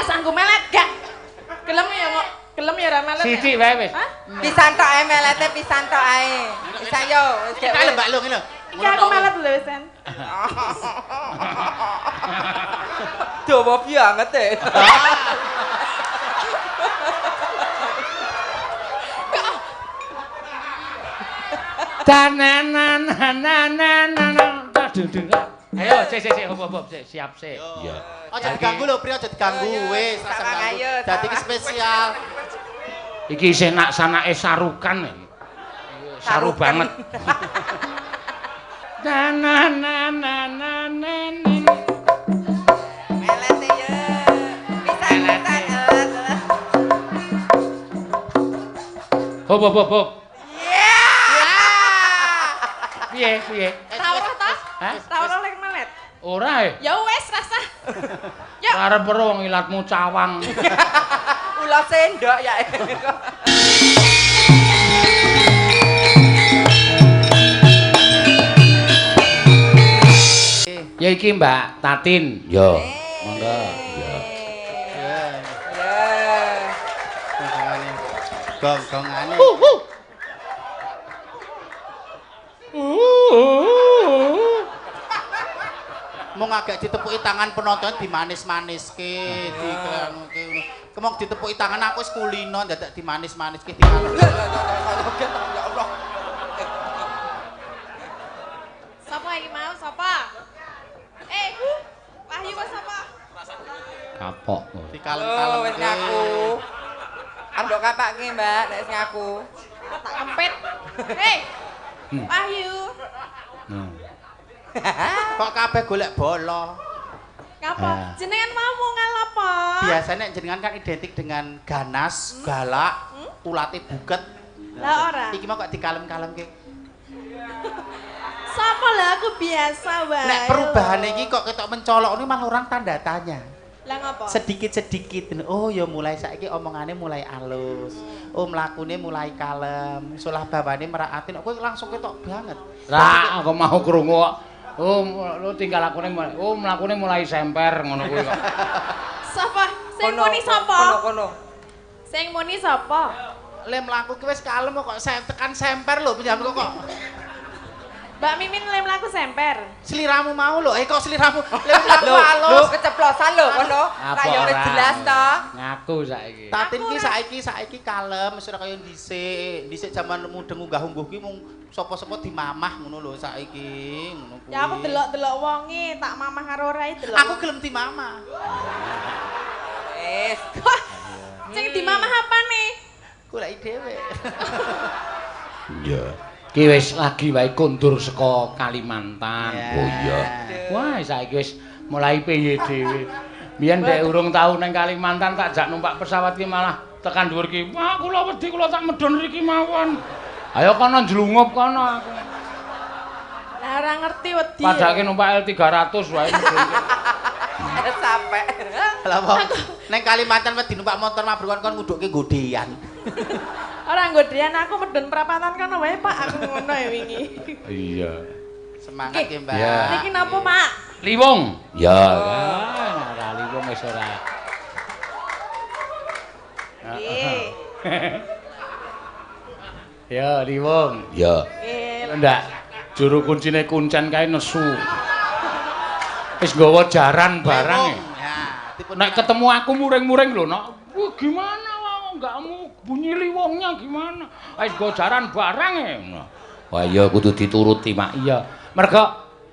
Rasa anggo melet gak? Gelem ya kok. Gelem ya ora melet. Sithik wae wis. Hah? Pisan tok ae melete, pisan tok ae. Pisan yo, wis Kita lho Mbak Lu ngene lho. Iki aku melet lho wisan. Dawa banget e. Ayo, sik sik sik hop hop sik siap sik. Iya. Aja diganggu lho, Pri, aja diganggu wis, rasa ganggu. Dadi iki spesial. Iki isih nak sanake sarukan iki. Saru banget. Na na na na na na. Melete yo. Pisan pisan. Hop hop hop hop. Yeah. Piye piye? Tau ora ta? Hah? Tau ora lek melet. Ora e. Ya wis rasa. Ya. Arep ero wong ilatmu cawang. Ula sendok ya. Ya iki Mbak Tatin. Yo. Monggo. Ya. Ya. Ya. Gonggongane. Gonggongane. Mung agak ditepuki tangan penonton dimanis-maniske, dikanuke ngono. Kemong ditepuki tangan aku wis kulino dadak dimanis-maniske dikalem. Ya Allah. Sapa iki mau? Sapa? Wahyu kok sapa? Kapok. Dikalem-kalem. Oh, wis ngaku. Andok kapake, Mbak, nek wis ngaku. Tak kempit. Hei. Wahyu. Kok kabeh golek bola. Ngapa? Jenengan mau ngal apa? Biasanya jenengan kan identik dengan ganas, galak, ulate buket. Lah ora. Iki mau kok dikalem-kalemke. Sapa lah aku biasa wae. Nek perubahan iki kok ketok mencolok ini malah orang tanda tanya. Lah ngopo? Sedikit-sedikit. Oh ya mulai saiki omongane mulai alus. Oh mlakune mulai kalem. Solah bawane meraatin kowe langsung ketok banget. Lah aku mau krungu kok. Oh lu tinggal lakune mulai. Oh mlakune mulai semper ngono kuwi kok. Sapa? Sing muni sapa? Kono-kono. Sing muni sapa? Le mlaku ki wis kalem kok tekan semper lho penjamu kok. Mbak Mimin le mlaku semper. Sliramu mau lho. Kok sliramu le mlaku alus. Lho keceplosan lho kono. Lah ya wis jelas to. Ngaku saiki. Tatin ki saiki kalem wis ora kaya dhisik. Dhisik jaman mudeng unggah-ungguh ki mung sapa-sapa dimamah ngono lho saiki ngono kuwi. Ya aku delok-delok wonge, tak mamah karo ora delok. Aku gelem dimamah. Wis. Sing dimamah apane? Goleki dhewe. Iya. Ki wis lagi wae kondur saka Kalimantan. Oh iya. Wah, saiki wis mulai piye dhewe. Biyen ndek urung tau nang Kalimantan tak jak numpak pesawat ki malah tekan dhuwur ki. Wah, kula wedi kula tak medhun mriki mawon. Ayo kono njlungup kono aku. Lah ora ngerti wedi. Padake numpak L300 wae medhun. Sampe. Lah wong nang Kalimantan wedi numpak motor mabrukan kon ngudhukke godean. Ora nggodean aku medhun perapatan kono wae Pak, aku ngono ya wingi. Iya. Semangat ya, Mbak. Niki napa, Pak? Liwong. Ya, ora liwong wis ora. Nggih. Ya, liwong. Ya. Nggih. Ndak juru kuncine kuncen kae nesu. Wis nggawa jaran barang e. Ya, nek ketemu aku muring-muring lho, Nok. Wah, gimana wae enggak mau bunyi liwongnya gimana? Wis nggawa jaran barang e. Wah, iya kudu dituruti, Mak. Iya. Mergo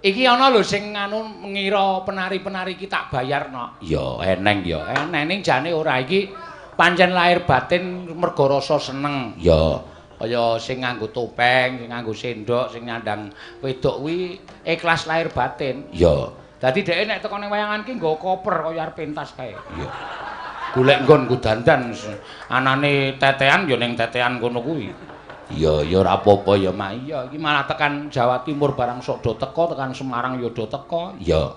iki ana lho sing nganu ngira penari-penari iki tak bayar, Nok. Iya, eneng ya. Eneng ning jane ora iki pancen lahir batin mergo rasa seneng. Iya. Kaya sing nganggo topeng, sing nganggo sendok, sing nyandang wedok kuwi ikhlas lahir batin. Iya. Dadi dheke nek teko ning wayangan ki nggawa koper kaya arep pentas kae. Iya. Golek nggon nggo dandan anane tetean ya ning tetean kono kuwi. Iya, ya ora apa-apa ya, Mak. Iya, iki malah tekan Jawa Timur barang sok do teko, tekan Semarang ya do teko. Iya.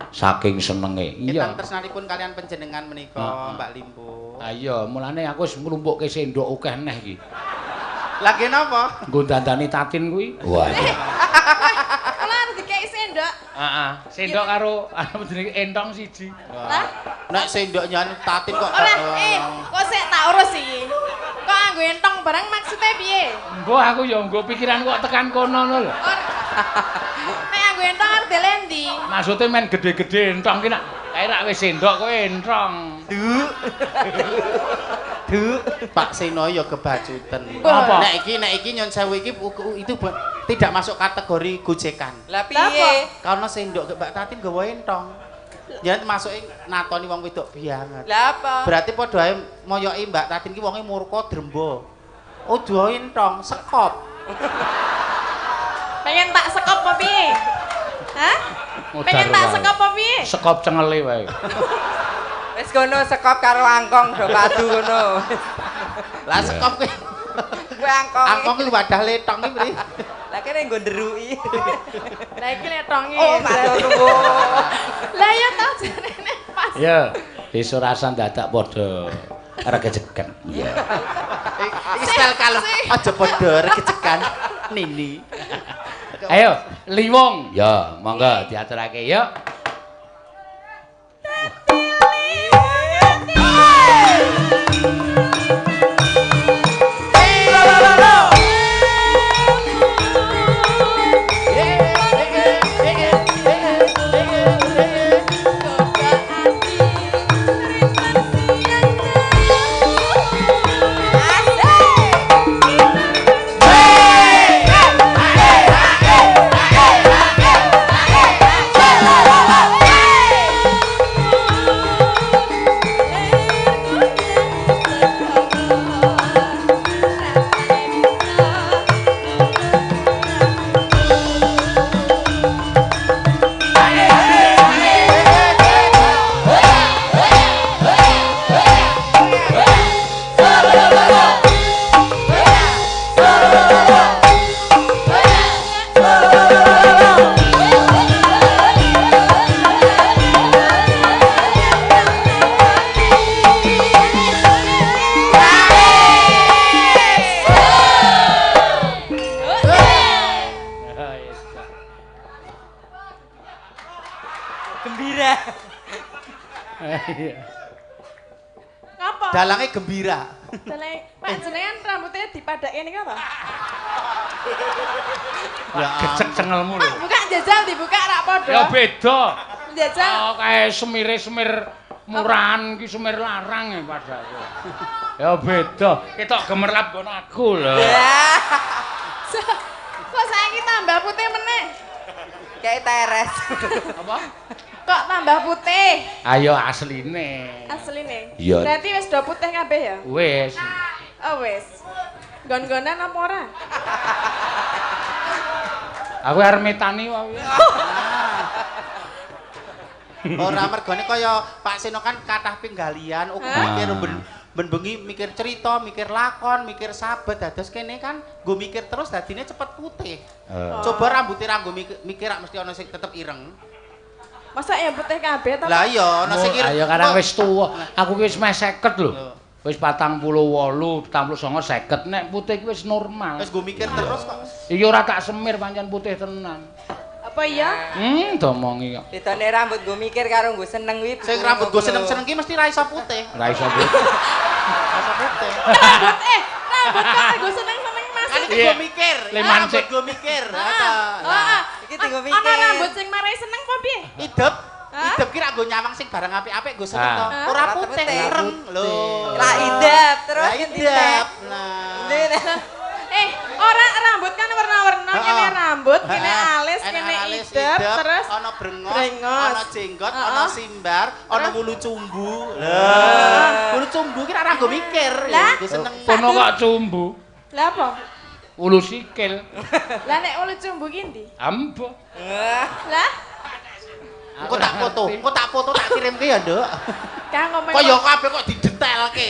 Saking senenge. Iya. Ketang tresnanipun kalian panjenengan menika, Mbak Limpo. Ha iya, mulane aku wis nglumpukke sendok akeh neh iki. Lagi napa? Nggo dandani Tatin kuwi. Wah. Kula arep dikeki sendok. Heeh, sendok karo anu jenenge entong siji. Lah, nek sendok nyan Tatin kok ora kok sik tak urus iki. Kok anggo entong barang maksudnya piye? Mbah aku ya nggo pikiran kok tekan kono ngono lho. Nek anggo entong arep delendi? Maksude men gedhe-gedhe entong ki nak kae rak wis sendok kowe entong. Du. Pak Seno ya kebacutan. Apa? Nek iki nyon sewu iki itu tidak masuk kategori gojekan. Lah piye? Karena sendok Mbak Tatin gawa entong. Ya masuke natoni wong wedok banget. Lah apa? Berarti padha ae moyoke Mbak Tatin ki wonge murka drembo. Oh duwe entong, sekop. Pengen tak sekop apa piye? Hah? Pengen tak sekop apa piye? Sekop cengele wae. Wis kono sekop karo angkong do padu kono. Lah sekop kuwi kuwi angkong. Angkong kuwi wadah letong iki mrih. Lah kene nggo nderuki. Lah iki letonge. Oh, matur nuwun. Lah ya ta jenenge pas. Ya, wis ora usah dadak padha regejekan. Iya. Iki style kalau aja padha regejekan Nini. Ayo, Liwung. Ya, monggo diaturake yuk. Gembira. Ngapa? Dalange gembira. Dalange Pak jenengan rambutnya dipadake niku apa? Ya gecek cengelmu lho. Pak buka jajal dibuka rak padha. Ya beda. Jajal. Oh kae semire-semir murahan ki semir larang ya padahal. Ya beda. Ketok gemerlap nggon aku lho. Kok saiki tambah putih meneh? Kayak teres. Apa? Kok tambah putih? Ayo asline. Asline. Iya. Berarti wis do putih kabeh ya? Wis. Oh wis. Nggon-nggonan apa ora? Aku arep metani wae. Ora mergone kaya Pak Seno kan kathah pinggalian, uga mikir ben bengi mikir cerita, mikir lakon, mikir sabet, dados kene kan nggo mikir terus dadine cepet putih. Coba rambute ra nggo mikir rak mesti ana sing tetep ireng. Masa ya putih kabeh to? Lah iya ana sing ireng. Ayo karang wis tuwa. Aku ki wis meh 50 lho. Wis 48, 49, 50. Nek putih ki wis normal. Wis nggo mikir terus kok. Iki ora tak semir pancen putih tenan. Apa iya? Domongi kok. Bedane rambut nggo mikir karo nggo seneng kuwi. Sing rambut nggo seneng-seneng ki mesti ra iso putih. Ra iso putih. Ra iso putih. Rambut rambut kok nggo seneng-seneng Mas. Kan iki nggo mikir. Rambut nggo mikir. Heeh. Iki nggo mikir. Ana rambut sing marai seneng apa piye? Idep. Idep ki rak nggo nyawang sing barang apik-apik nggo seneng to. Ora putih ireng lho. Lah idep terus idep. Nah. Ora rambut kan warna-warna, kene rambut, kene alis, kene idep, terus ana brengos, ana jenggot, ana simbar, ana wulu cumbu. Lah, wulu cumbu ki ora nggo mikir, nggo seneng. Kono kok cumbu. Lah apa? Wulu sikil. Lah nek wulu cumbu ki ndi? Ambo. Lah engko tak foto, engko tak foto tak kirimke ya, Nduk. Kang ngomong. Kok ya kabeh kok didetailke.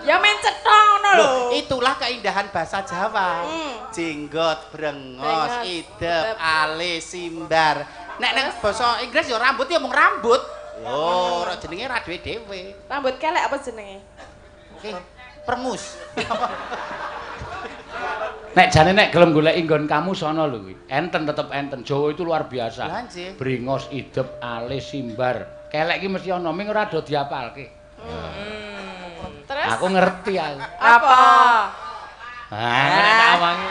Ya men cetha ngono lho. Itulah keindahan bahasa Jawa. Jenggot, brengos, idep, alis, simbar. Nek nang basa Inggris ya rambut ya mung rambut. Lho, ora jenenge ra duwe dhewe. Rambut kelek apa jenenge? Oke, prengus. Nek jane nek gelem goleki nggon kamu sono lho kuwi. Enten tetep enten. Jawa itu luar biasa. Bringos, idep, alis, simbar. Kelek iki mesti ana ming ora do diapalke. Terus? Aku ngerti aku. Apa? Ah, nek tak omongi.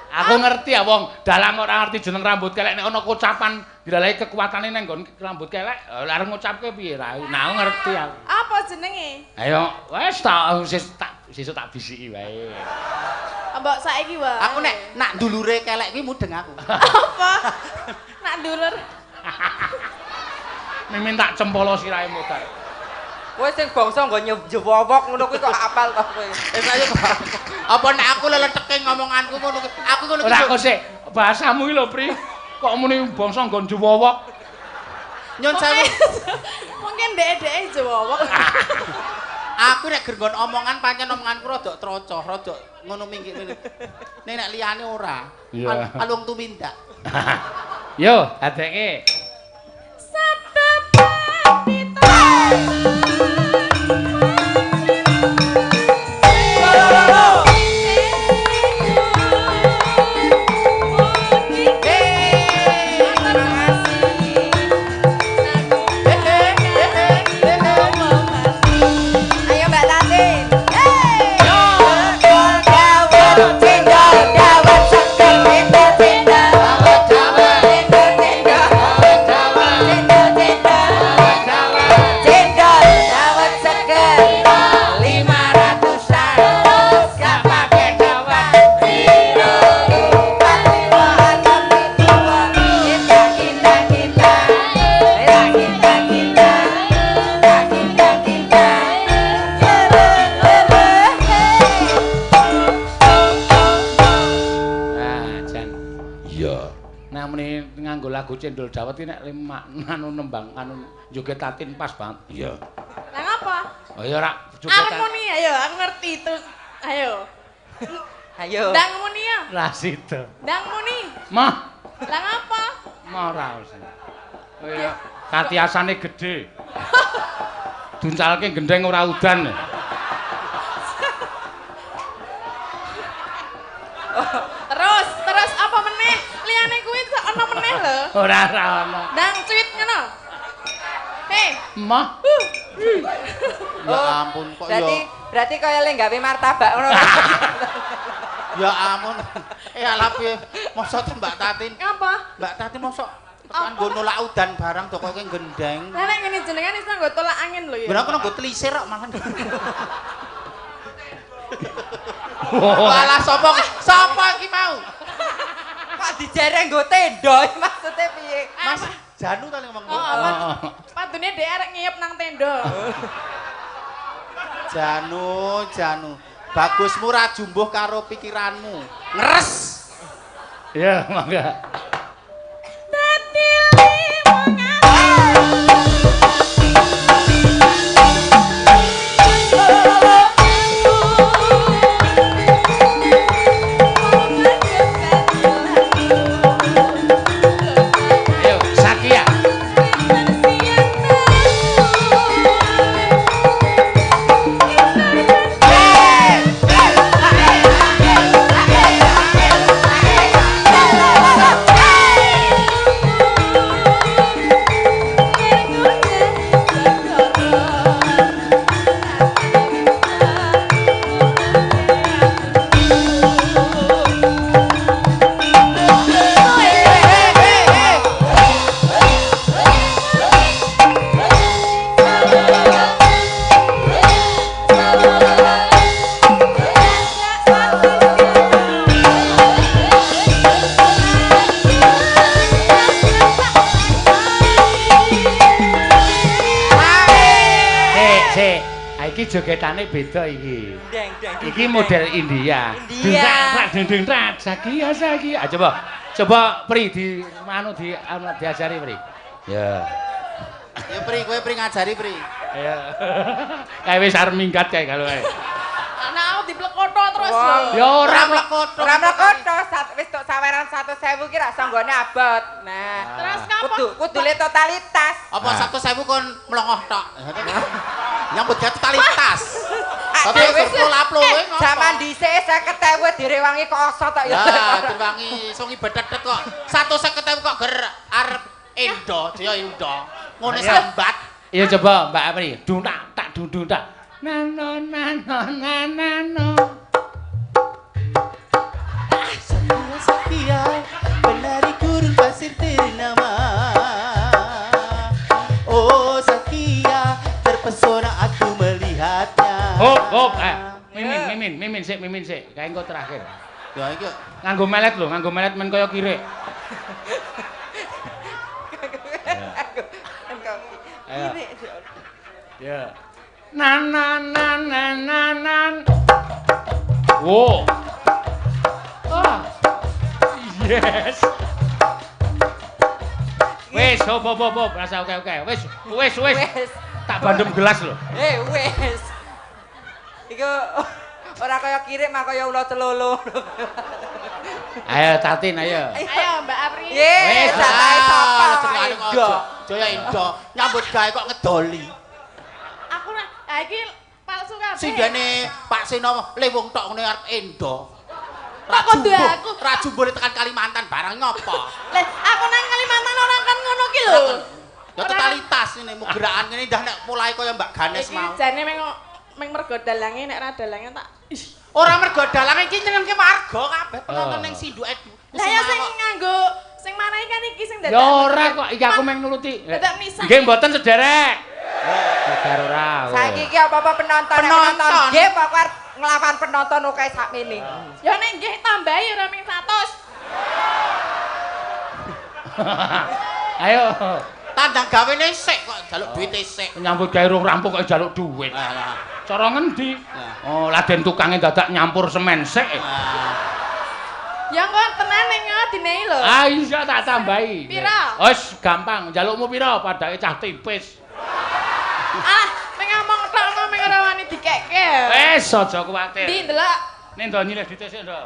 Aku ngerti ya wong dalang ora ngerti jeneng rambut kelek nek ana kocapan dilalai kekuatane nang nggon rambut kelek arep ngucapke piye ra. Nah aku ngerti aku. Apa jenenge? Ayo wis tak sesuk tak bisiki wae. Mbok saiki wae. Aku nek nak ndulure kelek kuwi mudeng aku. Apa? Nak ndulur. Mimin tak cempolo sirahe modar. Kowe sing bangsa nggo nyewowok ngono kuwi kok apal to kowe. Wis ayo. Apa nek aku leleteke ngomonganku ngono kuwi. Aku ngono kuwi. Ora kok sik bahasamu iki lho, Pri. Kok muni bangsa nggo njewowok. Nyun sewu. Mungkin dhek-dheke njewowok. Aku nek gergon omongan pancen omonganku rada trocoh, rada ngono minggik ngene. Nek nek liyane ora. Alung tumindak. Yo, adeke. Lagu Cendol Dawet iki nek anu nembang anu joget Tatin pas banget. Iya. Lah ngapa? Oh ya ora joget. Arep muni ayo aku ngerti terus ayo. Ayo. Ndang muni ya. Ra sida. Ndang muni. Mah. Lah ngapa? Mah ora usah. Oh iya, katiasane gedhe. Duncalke gendeng ora udan. Terus, terus apa meneh? Liyane kuwi ana meneh lho. Ora ora ana. Ndang cuit ngono. Hei. Mah. Ya ampun kok ya. Berarti kaya le gawe martabak ngono. Ya ampun. Alah piye mosok Mbak Tatin. Ngapa? Mbak Tatin mosok tekan nggo nolak udan barang to kowe gendeng. Lah nek ngene jenengan iso nggo tolak angin lho ya. Ben aku nggo telisir kok malah. Walah sapa sapa iki mau? Kok dijereng nggo tenda maksudnya piye? Mas Janu ta ngomong. Oh, padune dhek arek ngiyep nang tenda. Janu, Janu. Bagusmu ra jumbuh karo pikiranmu. Ngeres. Iya, mangga. Dadi limang. Jogetane beda iki. Iki model India. India. Deng deng Sakia Sakia. Coba coba Pri di anu di anu diajari Pri. Ya. Ya Pri, kowe Pri ngajari Pri. Ya. Kae wis arep minggat kae kalau kae. Anak aku diplekoto terus lho. Ya ora mlekoto. Ora mlekoto, wis tok saweran 100.000 ki rak sanggone abot. Nah, terus ngapa? Kudu le totalitas. Apa 100.000 kon mlongoh tok. Nyambut gawe totalitas. Tapi wis kowe ngopo? Zaman dhisik 50.000 direwangi kosot tok ya. Lah, direwangi songi betetet kok. 150.000 kok ger arep endo, ya endo. Ngene sambat. Iya coba Mbak Apri. Dung tak tak dung dung tak. Nano nano nano. Setia penari gurun pasir ternama. Oh Sakia, terpesona aku melihatnya. Hop hop mimin mimin sik mimin sik. Kae engko terakhir. Ya iki nganggo melet lho, nganggo melet men kaya kirik. Ayo. Ya. Na na na na na na. Wo. Ah. Yes. Wes, hop hop hop hop, rasa oke oke. Wes, wes wes. Tak bandem gelas lho. Wes. Iku ora kaya kirik mah kaya ula celolo. Ayo Tatin ayo. Ayo Mbak Apri. Wes, jatahe sapa? Indo. Jaya Indo nyambut gawe kok ngedoli. Aku ora, iki palsu kabeh. Sindene Pak Seno lewung tok ngene arep endo. Kok kudu aku? Ra jumbule tekan Kalimantan barang ngopo? Lah, aku nang Kalimantan ora kan ngono ki lho. Ya totalitas ngene mugerakan ngene ndah nek polahe kaya Mbak Ganes mau. Iki jane meng mergo dalange nek ra dalange tak ora mergo dalange iki nyenengke warga kabeh penonton ning sinduke. Lah ya sing nganggo sing marahi kan iki sing dadak. Ya ora kok iki aku meng nuruti. Nggih mboten sederek. Segar ora. Saiki iki apa-apa penonton penonton nggih pokoke arep nglawan penonton oke sakmene. Ya nek nggih tambahi ora ming 100. Ayo. Tandang gawene sik kok njaluk duwite sik. Nyambut gawe rong rampung kok njaluk duit. Cara ngendi? Oh, laden tukange dadak nyampur semen sik. Ya engko tenan ning dinehi lho. Ah iya tak tambahi. Pira? Wis gampang, njalukmu pira padake cah tipis. Ah, ning ngomong tok kok meng ora wani dikekke. Wis aja kuwatir. Ndi ndelok? Ning ndo nyilih duite sik, Ndok.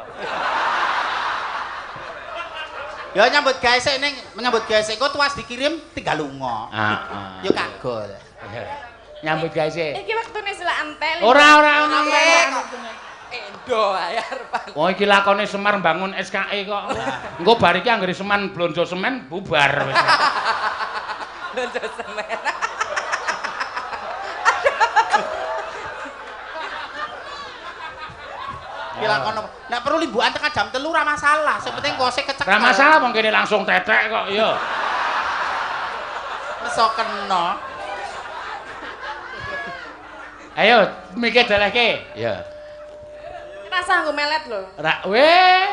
Ya nyambut gawe sik ning nyambut gawe sik kok tuas dikirim tinggal lunga. Heeh. Ya kagol. Nyambut gawe sik. Iki wektune selak entek. Ora ora ono. Endo ae arepan. Wong iki lakone Semar mbangun SKE kok. Engko bar iki anggere Seman blonjo semen bubar wis. Blonjo semen. Iki lakon apa? Nek perlu limbukan tekan jam 3 ora masalah, sing penting kose kecekel. Ora masalah wong kene langsung tetek kok ya. Meso kena. Ayo mikir delehke. Ya. Rasa nggo melet lho. Ra weh.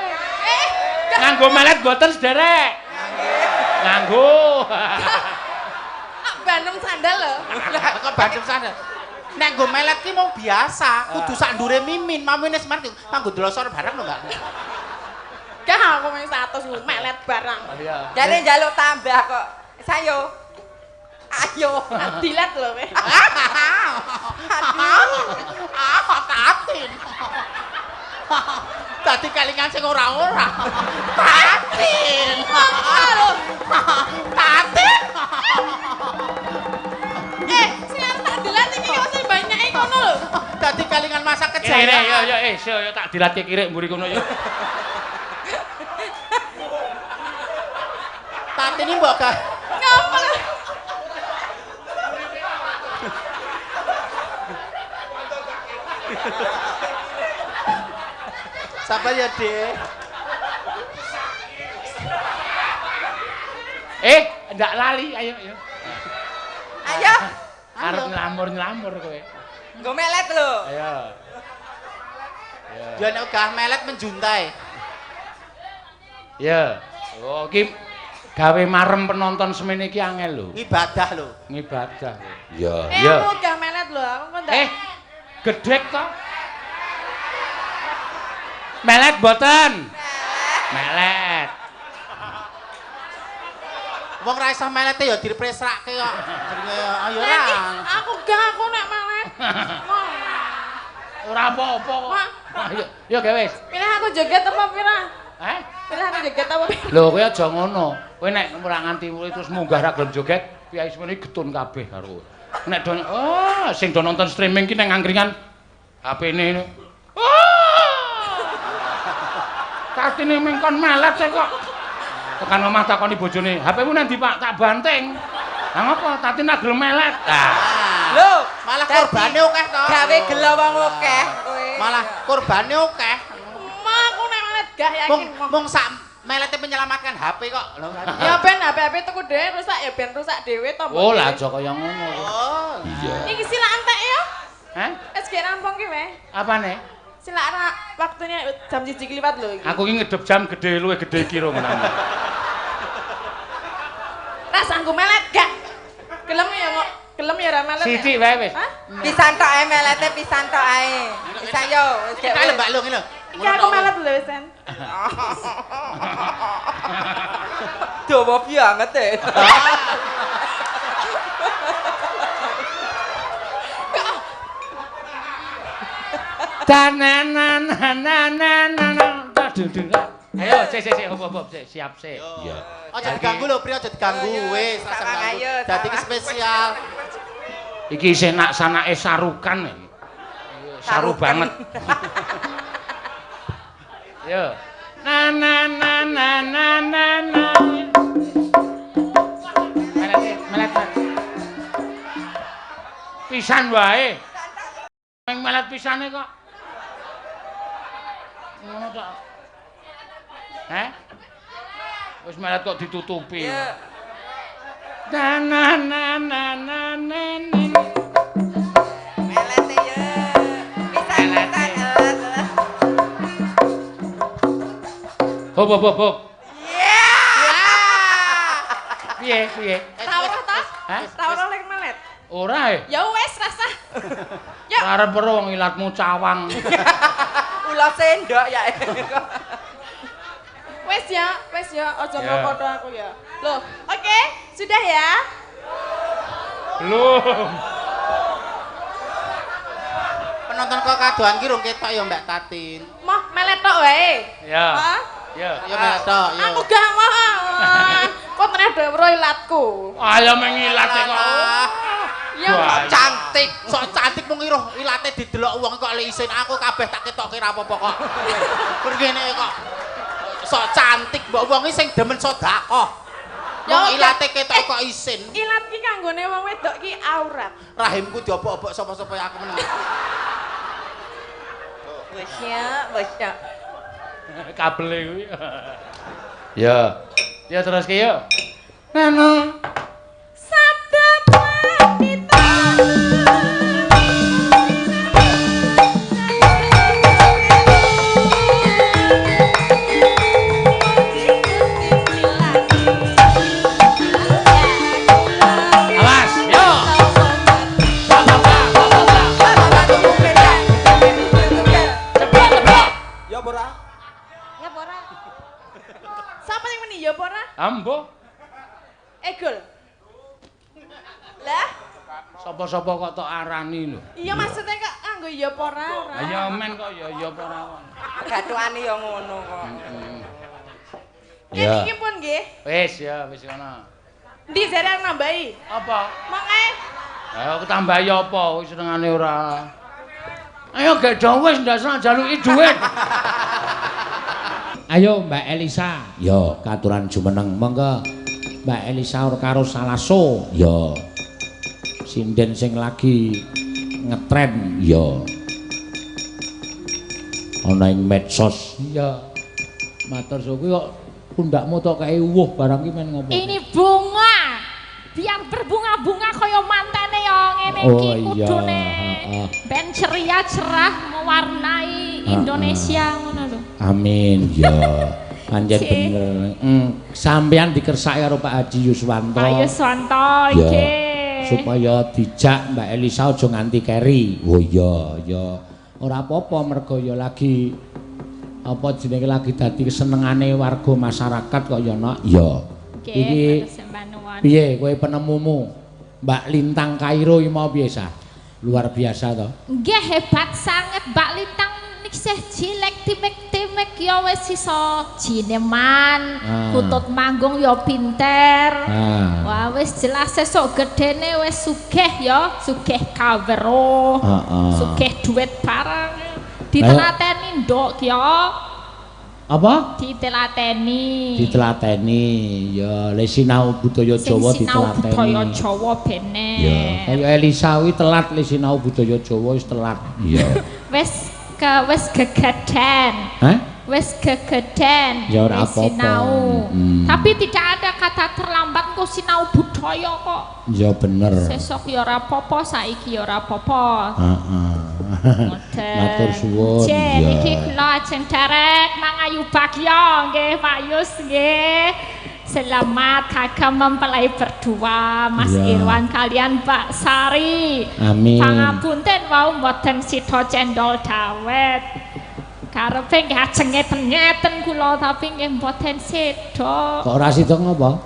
Nganggo melet mboten sederek. Nganggo. Bandem sandal lho. Kok bandem sandal. Nek nggo melet ki mau biasa, kudu sak ndure mimin, mamine Semar nganggo dlosor bareng lho enggak. Gah aku mung 100 nggo melet barang. Iya. Jane njaluk tambah kok. Sayo. Ayo, dilat lho kowe. Aduh. Ah, Tatin. Dadi kelingan sing ora-ora. Tatin. Tatin. Sing arep tak dilat iki kok sing banyake kono lho. Dadi kelingan masa kejayaan. Kene yo yo yo tak dilatke kirik mburi kono yo. Tatin iki mbok gak ngapa lho. Sabar ya, Dek. Ndak lali, ayo ayo. Ayo. Arep nyelamur-nyelamur kowe. Nggo melet lho. Ayo. Ya nek gah melet menjuntai. Ya. Oh, iki gawe marem penonton semene iki angel lho. Ngibadah lho. Ngibadah. Iya. Iya. Aku gah melet lho, aku kok ndak. Gedhek to? Melet mboten? Melet. Wong ra iso melete ya dipresrake kok. Jenenge ayo ra. Aku gak aku nek melet. Ora apa-apa kok. Ayo, yo gawe wis. Pilih aku joget apa pira? Heh? Pilih aku joget apa pira? Lho kowe aja ngono. Kowe nek ora nganti terus munggah ra gelem joget, piyai semene getun kabeh karo kowe. Nek do oh, sing do nonton streaming ki nang angkringan HP-ne. Tatine mengkon melet kok. Tekan omah takoni bojone, "HP-mu nang ndi, Pak?" Tak banting. Lah ngopo? Tatin tak gelem melet. Lah. Lho, malah korbane akeh to. Gawe gelo wong akeh kowe. Malah korbane akeh. Mah aku nek melet gah yakin. Mung sak melete menyelamatkan HP kok. Lho. Ya ben HP-HP tuku dhewe rusak ya ben rusak dhewe to. Oh, lah aja kaya ngono. Oh, iya. Iki silak entek ya. Hah? Wis gek rampung ki weh. Apane? Silak waktunya jam 1 kliwat lho iki. Aku iki ngedep jam gede luwih gede iki ro ngono. Ra sanggup melet gak? Gelem ya kok, gelem ya ra melet. Sithik wae wis. Pisan tok ae melete pisan tok ae. Pisan yo wis gek. Kita lho Mbak Lho ngene lho. Iki aku melet lho wisan. Dawa banget e. Ayo, sik sik sik hop hop sik siap sik. Iya. Aja diganggu lho, Pri, aja diganggu wis, aja diganggu. Dadi iki spesial. Iki isih nak sanake sarukan iki. Saru banget. Yo. Na na na na na na na. Melet melet. Pisan wae. Meng melet pisane kok. Ngono tok. Heh? Wis melet kok ditutupi. Iya. Na na na na na na. Melete yo. Pisan pisan. Hop hop hop hop. Iya. Piye piye? Ta ora ta? Hah? Ta ora lek melet. Ora e. Ya wis rasah. Ya. Arep ero wong ilatmu cawang. Ula sendok ya. Wes ya, aja ngokodo aku ya. Loh, oke, sudah ya? Belum. Penonton kok kadohan ki rung ketok ya Mbak Tatin. Moh melet tok wae. Ya. Hah? Ya. Ya melet tok ya. Aku gak mau. Kok teneh dhewe ilatku. Ayo mengilat kok. Ya cantik, sok cantik mung iroh ilate didelok wong kok le isin aku kabeh tak ketokke ra apa-apa kok. Ngene kok. Sok cantik mbok wong iki sing demen sedekah. Wong ilate ketok kok isin. Ilat ki kanggone wong wedok ki aurat. Rahimku diobok-obok sapa-sapa ya aku meneng. Wis ya, wis ya. Kabele kuwi. Ya. Ya terus ki yo. Nano. Sabda pandita. Awas, yo. Ya ora? Ya ora. Sapa yang meni ya ora? Ambo. Egol. Lah, sapa-sapa kok tok arani lho. Iya maksudnya kok nganggo ya apa ora ora. Lah ya men kok ya ya apa ora kok. Gathukane ya ngono kok. Nggih iki pun nggih. Wis ya wis ngono. Ndi jare arep nambahi? Apa? Mongke. Ayo ketambahi apa wis senengane ora. Ayo gek do wis ndak njaluki dhuwit. Ayo Mbak Elisa. Ya, katuran jumeneng monggo. Mbak Elisa ora karo Salaso. Ya. Sinden sing lagi ngetren. Ya. Ana ing medsos. Iya. Matur suwun kok pundakmu tok kae uwuh barang ki men ngopo. Ini bunga. Biar berbunga-bunga kaya mantene ya ngene iki kudune. Ben ceria cerah mewarnai Indonesia ngono lho. Amin ya. Pancen bener. Sampeyan dikersake karo Pak Haji Yuswanto. Pak Yuswanto nggih. Supaya dijak Mbak Elisa aja nganti keri. Oh iya ya. Ora apa-apa mergo ya lagi apa jenenge lagi dadi kesenengane warga masyarakat kok ya nak. Ya. Iki piye kowe penemumu Mbak Lintang Kairo iki mau piye sah? Luar biasa to. Nggih hebat sanget Mbak Lintang isih cilik timik-timik Timik-timik ya wis iso jineman, Ah. kutut manggung ya pinter. Ah. Wah, wis jelas sesuk gedene wis sugih ya, sugih kawruh. Heeh. Sugih duit barang. Ditelateni nduk ya, Apa? ditelateni. Ditelateni. Ya, le sinau budaya Sing Jawa sinau ditelateni. budaya Jawa bene. Ya, kaya Elisa kuwi telat le sinau budaya Jawa wis telat. Iya. Wis ke wis gegeden. Hah? Wis gegeden. Ya ora wis apa-apa. sinau. Tapi tidak ada kata terlambat kok sinau budaya kok. Ya bener. Sesuk ya ora apa-apa, saiki ya ora apa-apa. Heeh. Ngoten. Matur suwun. J, Iya. niki kula ajeng derek mangayu bagya nggih Pak Yus nggih. Selamat kagem mempelai berdua Mas Iya. Irwan kalian Mbak Sari. Amin. Pangapunten wau mboten sida cendol dawet. Karepe nggih ajeng ngeten-ngeten kula tapi nggih mboten sida. Kok ora sida ngopo?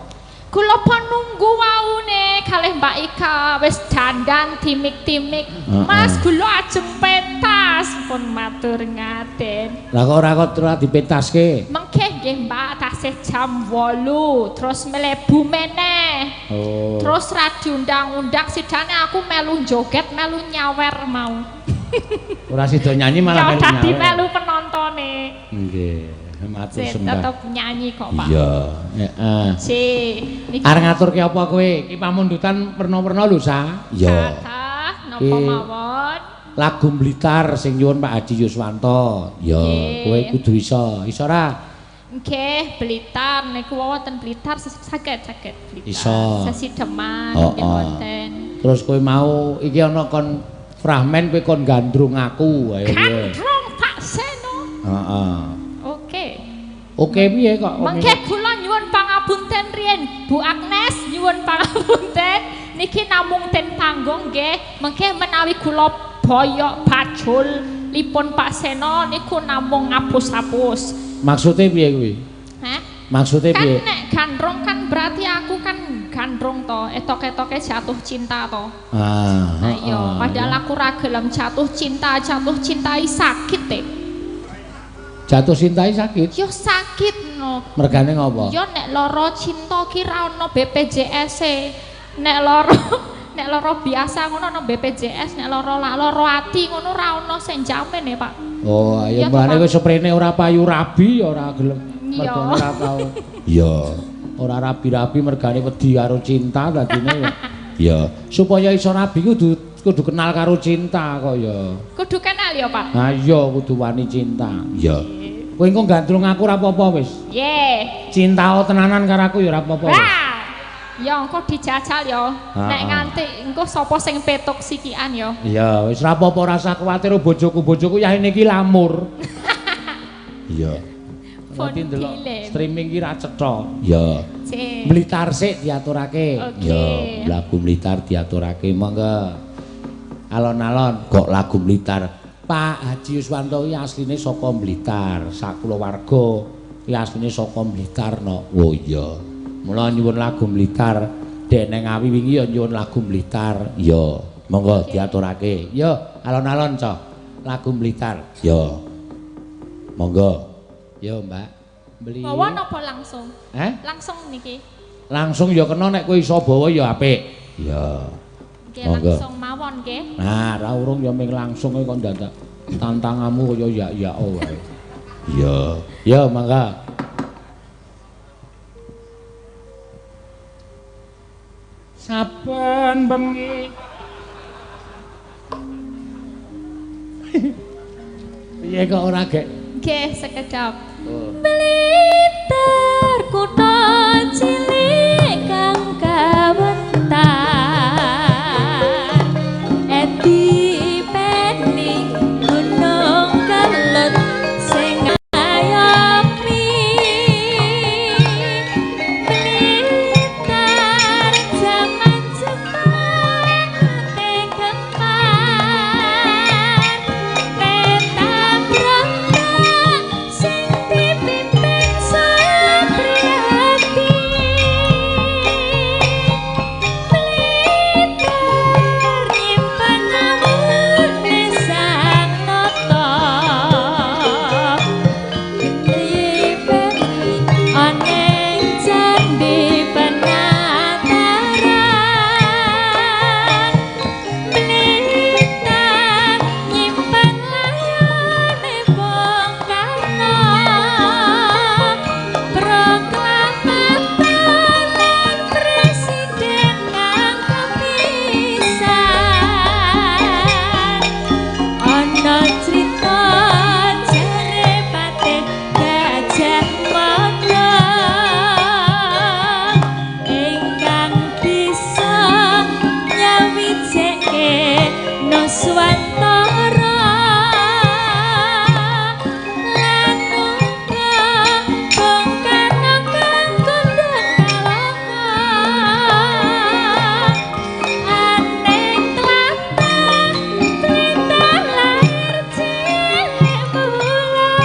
Kula pun nunggu waune kalih Mbak Ika wis dandan timik-timik. Heeh. Mas kula ajeng pentas pun matur ngaten. Lah kok ora kok ora dipentaske? Mengke nggih Mbak tasih jam 8 terus mlebu meneh. Oh. Terus ra diundang-undang sidane aku melu joget, melu nyawer mau. Ora sida nyanyi malah Ya melu dadi nyawer. melu penontone. Nggih, matur Sik sembah. tetep nyanyi kok Pak. Iya, heeh. Sik niki Arep ngaturke apa kowe? Iki pamundutan werna-werna lho, Sa. Iya. kathah napa Ki- mawon. Lagu Blitar sing nyuwun Pak Haji Yuswanto. Ya, Nggih. kowe kudu iso. Iso ora? Nggih, Blitar niku wonten Blitar saged saged Blitar. Iso. Sesideman Oh, nggih oh. wonten. Terus kowe mau iki ana kon fragmen kowe kon gandrung aku. Ayo piye? Gandrung Pak Seno. Heeh. Oke. Oke piye kok? Mengke kula nyuwun pangapunten riyen Bu Agnes nyuwun pangapunten niki namung ten panggung nggih. Mengke menawi kula boyok bajul lipun Pak Seno niku namung ngapus-apus. Maksude piye kuwi? Hah? Maksude Kan piye? nek gandrung kan berarti aku kan gandrung to, etok-etoke jatuh cinta to. Ah, Ayo, heeh. padahal aku ra gelem jatuh cinta, jatuh cintai sakit e. Jatuh cintai sakit. Yo sakit no. Mergane ngopo? Yo nek loro cinta ki ra ono BPJS e. Nek loro nek loro biasa ngono ono BPJS, nek loro loro ati ngono ra ono sing jamin e, Pak. Oh, ayo Iya, mbane toh, Pak. wis seprene ora payu rabi ya ora gelem. Iya. Mergane ora tau. Iya. Ora rabi-rabi mergane wedi karo cinta dadine ya. Iya. Supaya iso rabi kudu kudu kenal karo cinta kok ya. Kudu kenal ya, Pak. Ha iya kudu wani cinta. Iya. Kowe engko gandrung aku ora apa-apa wis. Ye. Cinta tenanan karo aku ya ora apa-apa wis. Wah. Ya engko dijajal ya. Ha, Nek ha. nganti engko sapa sing petuk sikian ya. Iya, wis ora apa-apa rasa kuwatir bojoku, bojoku yahene iki lamur. Iya. Pun Nanti ndelok dilem. streaming ki ra cetha. Iya. Cek. Blitar sik diaturake. Oke. Iya, lagu Blitar diaturake monggo. Alon-alon kok lagu Blitar. Pak Haji Yuswanto iki asline saka Blitar, sakulawarga iki asline saka Blitar no. Oh iya. Mula nyuwun lagu Blitar. Dek nang Ngawi wingi ya nyuwun lagu Blitar. Iya, monggo diaturake. Yo, alon-alon, Cok. Lagu Blitar. Yo. Monggo. Yo, Mbak. Beli. Bawa napa langsung? Eh? Langsung niki. Langsung ya kena nek kowe iso bawa ya apik. Iya. Nggih Monggo. langsung mawon nggih. Nah, ra urung ya ming langsung kowe kon dadak tantanganmu kaya ya-ya wae. Iya. Ya, mangga. Saben bengi. Piye kok ora gek? Nggih sekedap. Oh. Blitar kutha cilik kang kawentar edi peni gunung kelut sing ngayomi Blitar jaman Jepang tegempar peta brontak sing dipimpin Satriati. Nuswantara lan uga Bung Karno kang kondang kalaka aneng tlatah Blitar lair cilik bulan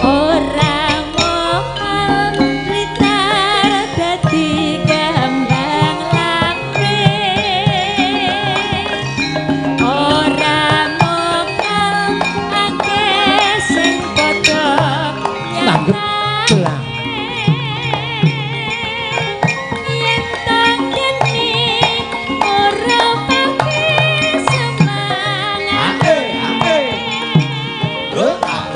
ora mokal Blitar dadi kembang lambe ora mokal akeh sing padha Langgep gelang. Yen tak kene ora pake semangat yen tak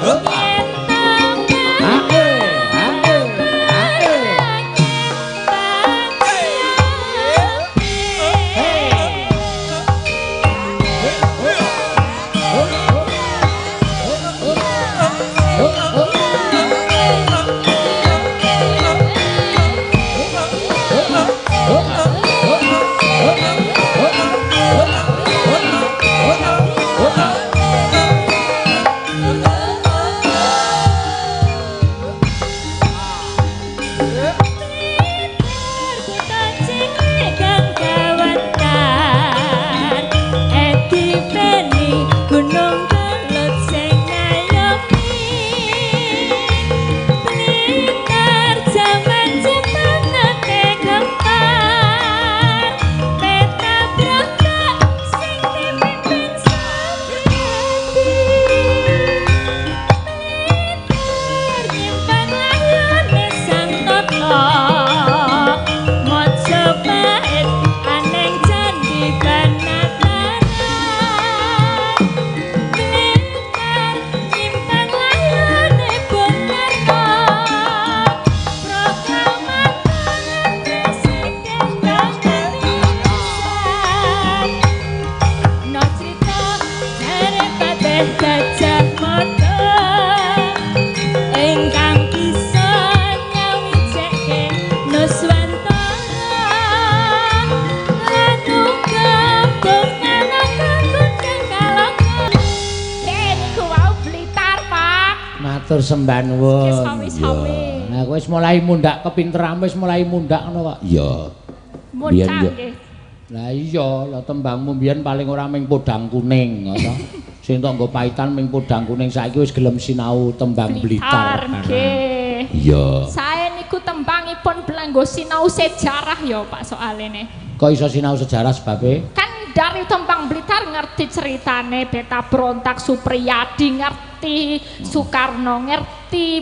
Kutha cilik kang kawentar edipeni gunung Kelut sing ngayomi Blitar jaman Jepang nate gempar peta berontak sing dipimpin Supriyadi Blitar nyimpen layone Sang Tata Majapahit aneng candi Banataran Blitar nyimpen layone Bung Karno Proklamator Presiden kang pisan No crita jare Patih Gajah Mada ingkang bisa nyawijeke Nuswantara lan uga Bung Karno kang kondang kalaka. Niku wau Blitar, Pak. Matur sembah nuwun. Sami-sami. Nah, wis mulai mundhak kepinteran, wis mulai mundhak ngono kok. Iya. Muncang Biyen yo. nggih. Lah iya, lah tembangmu mbiyen paling ora ming podang kuning ngono. Sing tok nggo paitan ming podang kuning saiki wis gelem sinau tembang Blitar. Nggih. Iya. Sae niku tembangipun belanggo sinau sejarah ya Pak soalene. Kok iso sinau sejarah sebabe? Kan dari tembang Blitar ngerti ceritane Beta Berontak Supriyadi ngerti, Soekarno ngerti,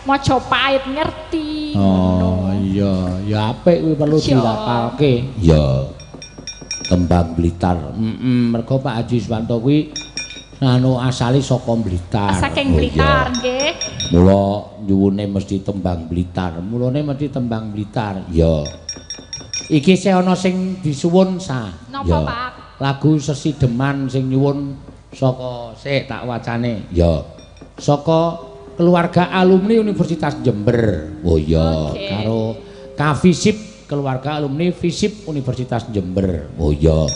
Majapahit ngerti. Oh iya, ya apik kuwi perlu Iya. dilapalke. Iya. Tembang Blitar. Heeh, mergo Pak Haji Iswanto kuwi anu asale saka Blitar. Saking Oh, Blitar iya. nggih. Mula nyuwune mesti tembang Blitar. Mulane mesti tembang Blitar. Iya. Iki sih ana sing disuwun sa. Napa Iya. Pak? Lagu Sesideman sing nyuwun saka sik tak wacane. Iya. Saka keluarga alumni Universitas Jember. Oh iya. Oke. Karo Kafisip keluarga alumni FISIP Universitas Jember. Oh iya.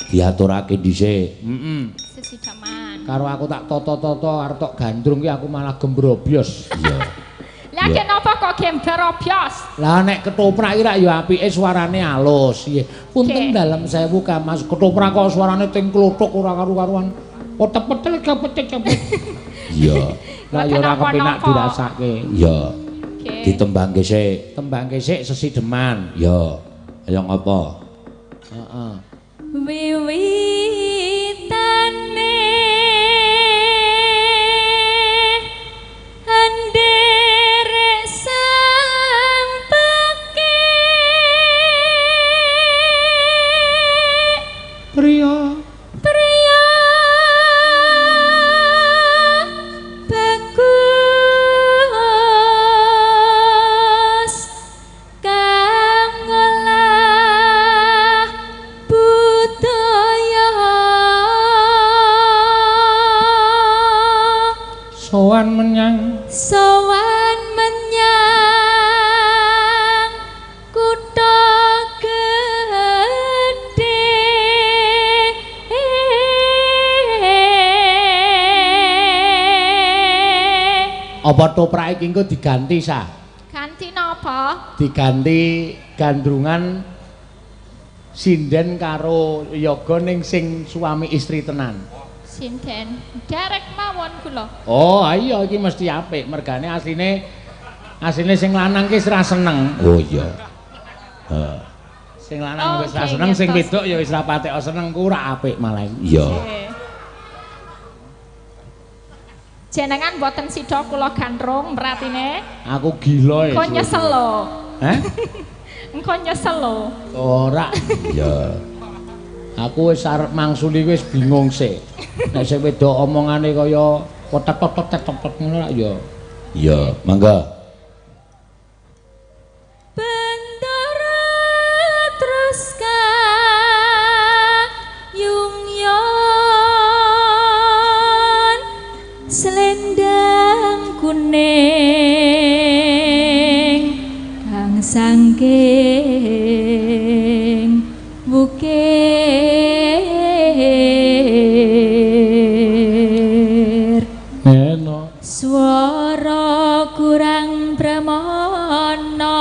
Diaturake dhisik. Heeh. Sesideman. Karo aku tak toto-toto arep tok gandrung ki aku malah gembrobyos. Iya. Lah Iya. kenapa kok gemberobyos? Lah nek ketoprak iki rak ya apike suarane alus. Nggih. Punten Oke. dalem sewu Kamas ketoprak kok suarane ting kluthuk ora karu-karuan. Potek-petel kepecek-kepecek. Iya. Lah ya ora kepenak dirasake. Iya. Oke. Ditembangke sik. Tembangke sik sesideman. Iya. Ayo ngopo? Heeh. Wiwitane anderek sang pekik Priya priya bagus kang ngolah budaya sowan menyang sowan menyang kutha gedhe. Apa toprak iki engko diganti sah? Ganti napa? Diganti gandrungan sinden karo yoga ning sing suami istri tenan. Sinden derek mawon kula. Oh, iya iki mesti apik mergane asline sing lanang ki wis ra seneng. Oh iya. Heeh. Sing lanang wis ra seneng, sing wedok ya wis ra patek seneng ku ora apik malah. Iya. Jenengan mboten sida kula gandrung meratine. Aku gila ya. Engko nyesel lho. Heh? Engko nyesel lho. Ora. Iya. Aku wis arep mangsuli wis bingung sih. Nek sing wedok omongane kaya kotek-kotek-kotek ngono lak ya. Iya, mangga. Bendara terus kayungyon selendang kuning kang sangking bukir Neno swara kurang pramana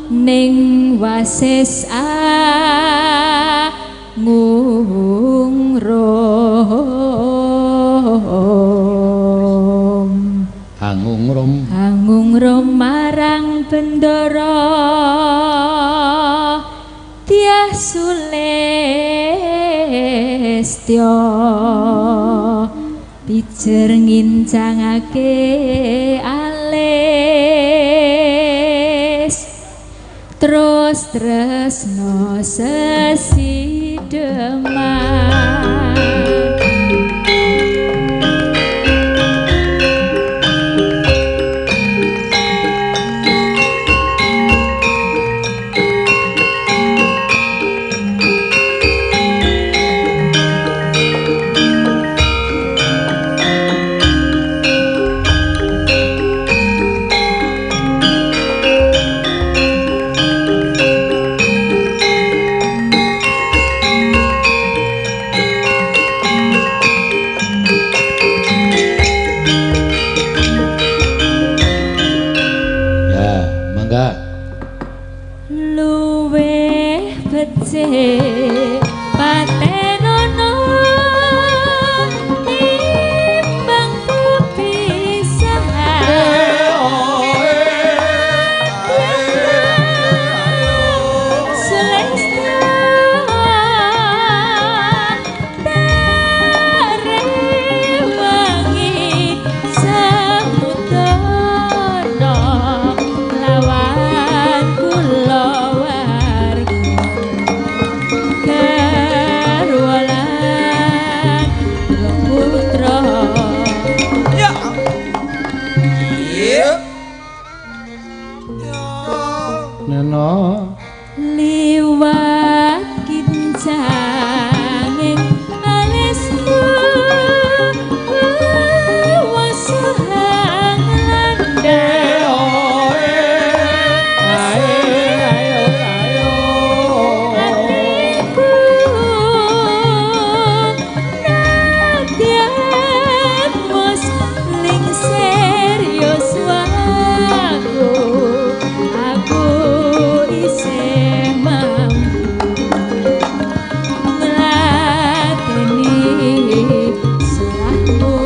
ning wasis angungrum angungrum angungrum marang bendara Dyah Sulistya pijer ngincangake alis terus tresno sesideman. Luwih becik patenono timbang pepisahan. Sulistya tarewangi samudana lawan kulawarga garwa lan putra. Ya. Iya. Neno liwat kincanging alisku wasahang landang atiku nadyan wis lingsir yuswaku aku isih mampu ngladeni salahmu.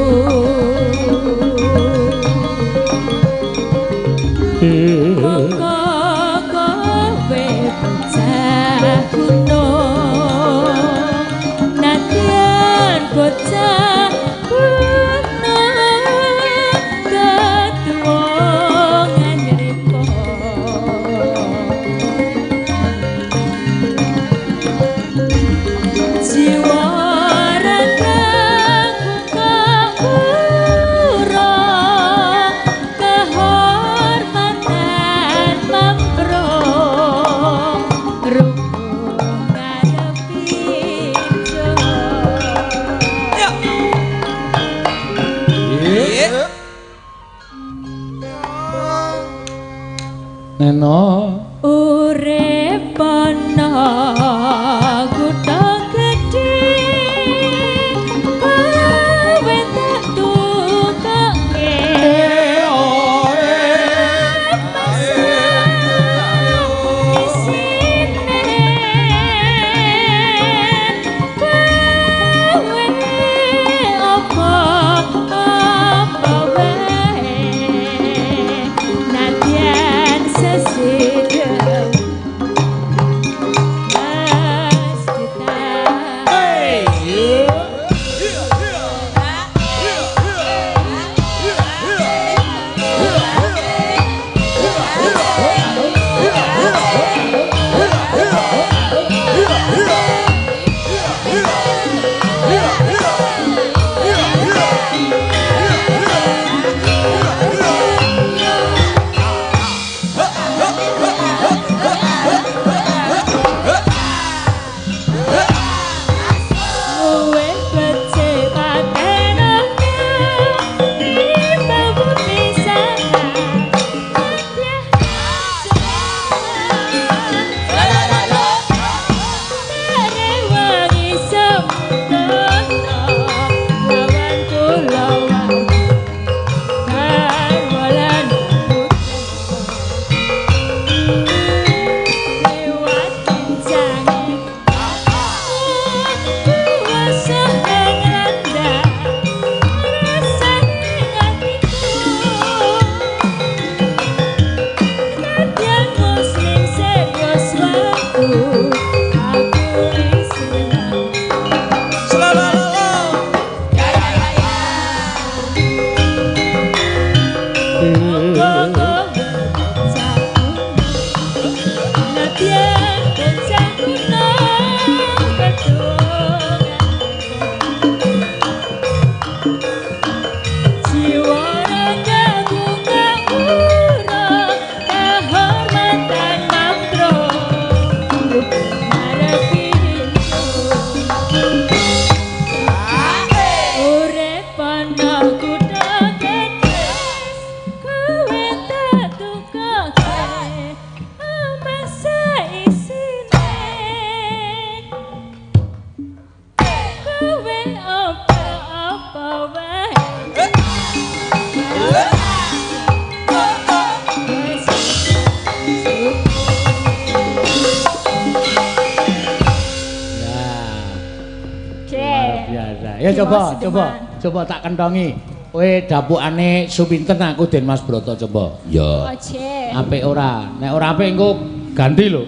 Monggo kowe bocah gunung nadyan bocah gunung ketuwungan ripo. Jiwa ragaku kangura kehormatan mempro rukun ngadepi Ya. Iya. Neno urip ana kutha gedhe kowe tak tukokake. biasa. Ya coba, coba, coba tak kentongi. Kowe dapukane Suminten aku Den Mas Broto coba. Ya. Oje. Apik ora? Nek ora apik engko ganti lho.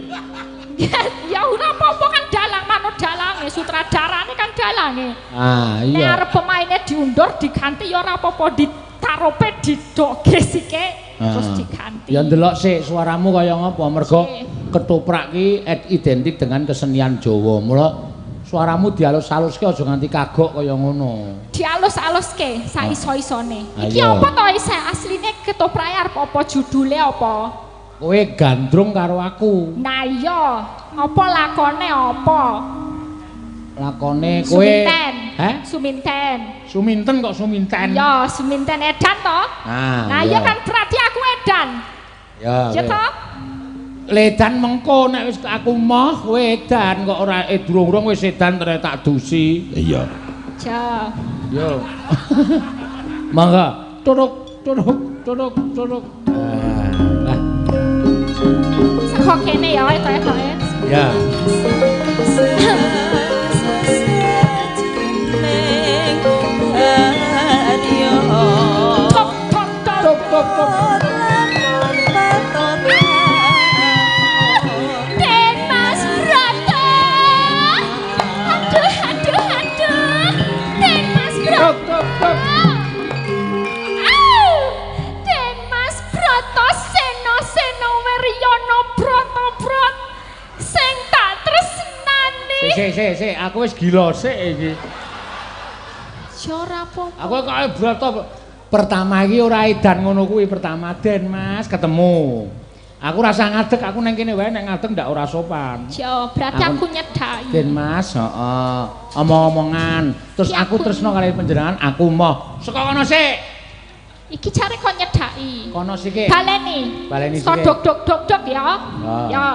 Ya ora apa-apa kan dalang manut dalange, sutradarane kan dalange. Ah, Nek iya. arep pemaine diundur diganti ya ora apa-apa, ditarope didoge sike terus diganti. Ya ndelok sik suaramu kaya ngapa, mergo Sik. ketoprak ki identik dengan kesenian Jawa. Mula suaramu dialus-aluske aja nganti kagok kaya ngono. Dialus-aluske sak iso-isone. Iki Ayo. apa to isih asline ketoprake arep apa judule apa? Kowe gandrung karo aku. Nah iya, apa lakone apa? Lakone kowe. Suminten. Heh? Suminten. Suminten kok Suminten? Ya, Suminten edan to? Ah, Nah iya kan berarti aku edan. Ya. Ya kowe. toh? Ledan mengko nek wis aku moh kowe edan kok ora durung-durung wis edan terus tak dusi. Iya. Ja. Yo. Mangga, turuk turuk turuk turuk. Ah. Saka kene ya etok-etoke. Ya. Tok tok tok. Tuk tuk tuk. Den Mas Broto. Aduh aduh aduh. Den Mas Broto. Tuk tuk tuk. Au! Den Mas Broto seno seno wiryono broto brot sing tak tresnani. Sik sik sik sik, aku wis gila sik iki. Ya ora apa-apa. Aku kok broto pertama iki ora edan ngono kuwi pertama Den Mas ketemu. Aku rasa ngadeg, aku neng kene wae nek ngadeg ndak ora sopan. Ya, berarti aku nyedaki. Den Mas, heeh. Omong-omongan. Terus Ki aku aku- tresno kali panjenengan, aku moh. Saka kono sik. Iki jare kok nyedaki. Kono sik. Baleni. Baleni So sithik. dok dok dok dok ya. Ya. Ya.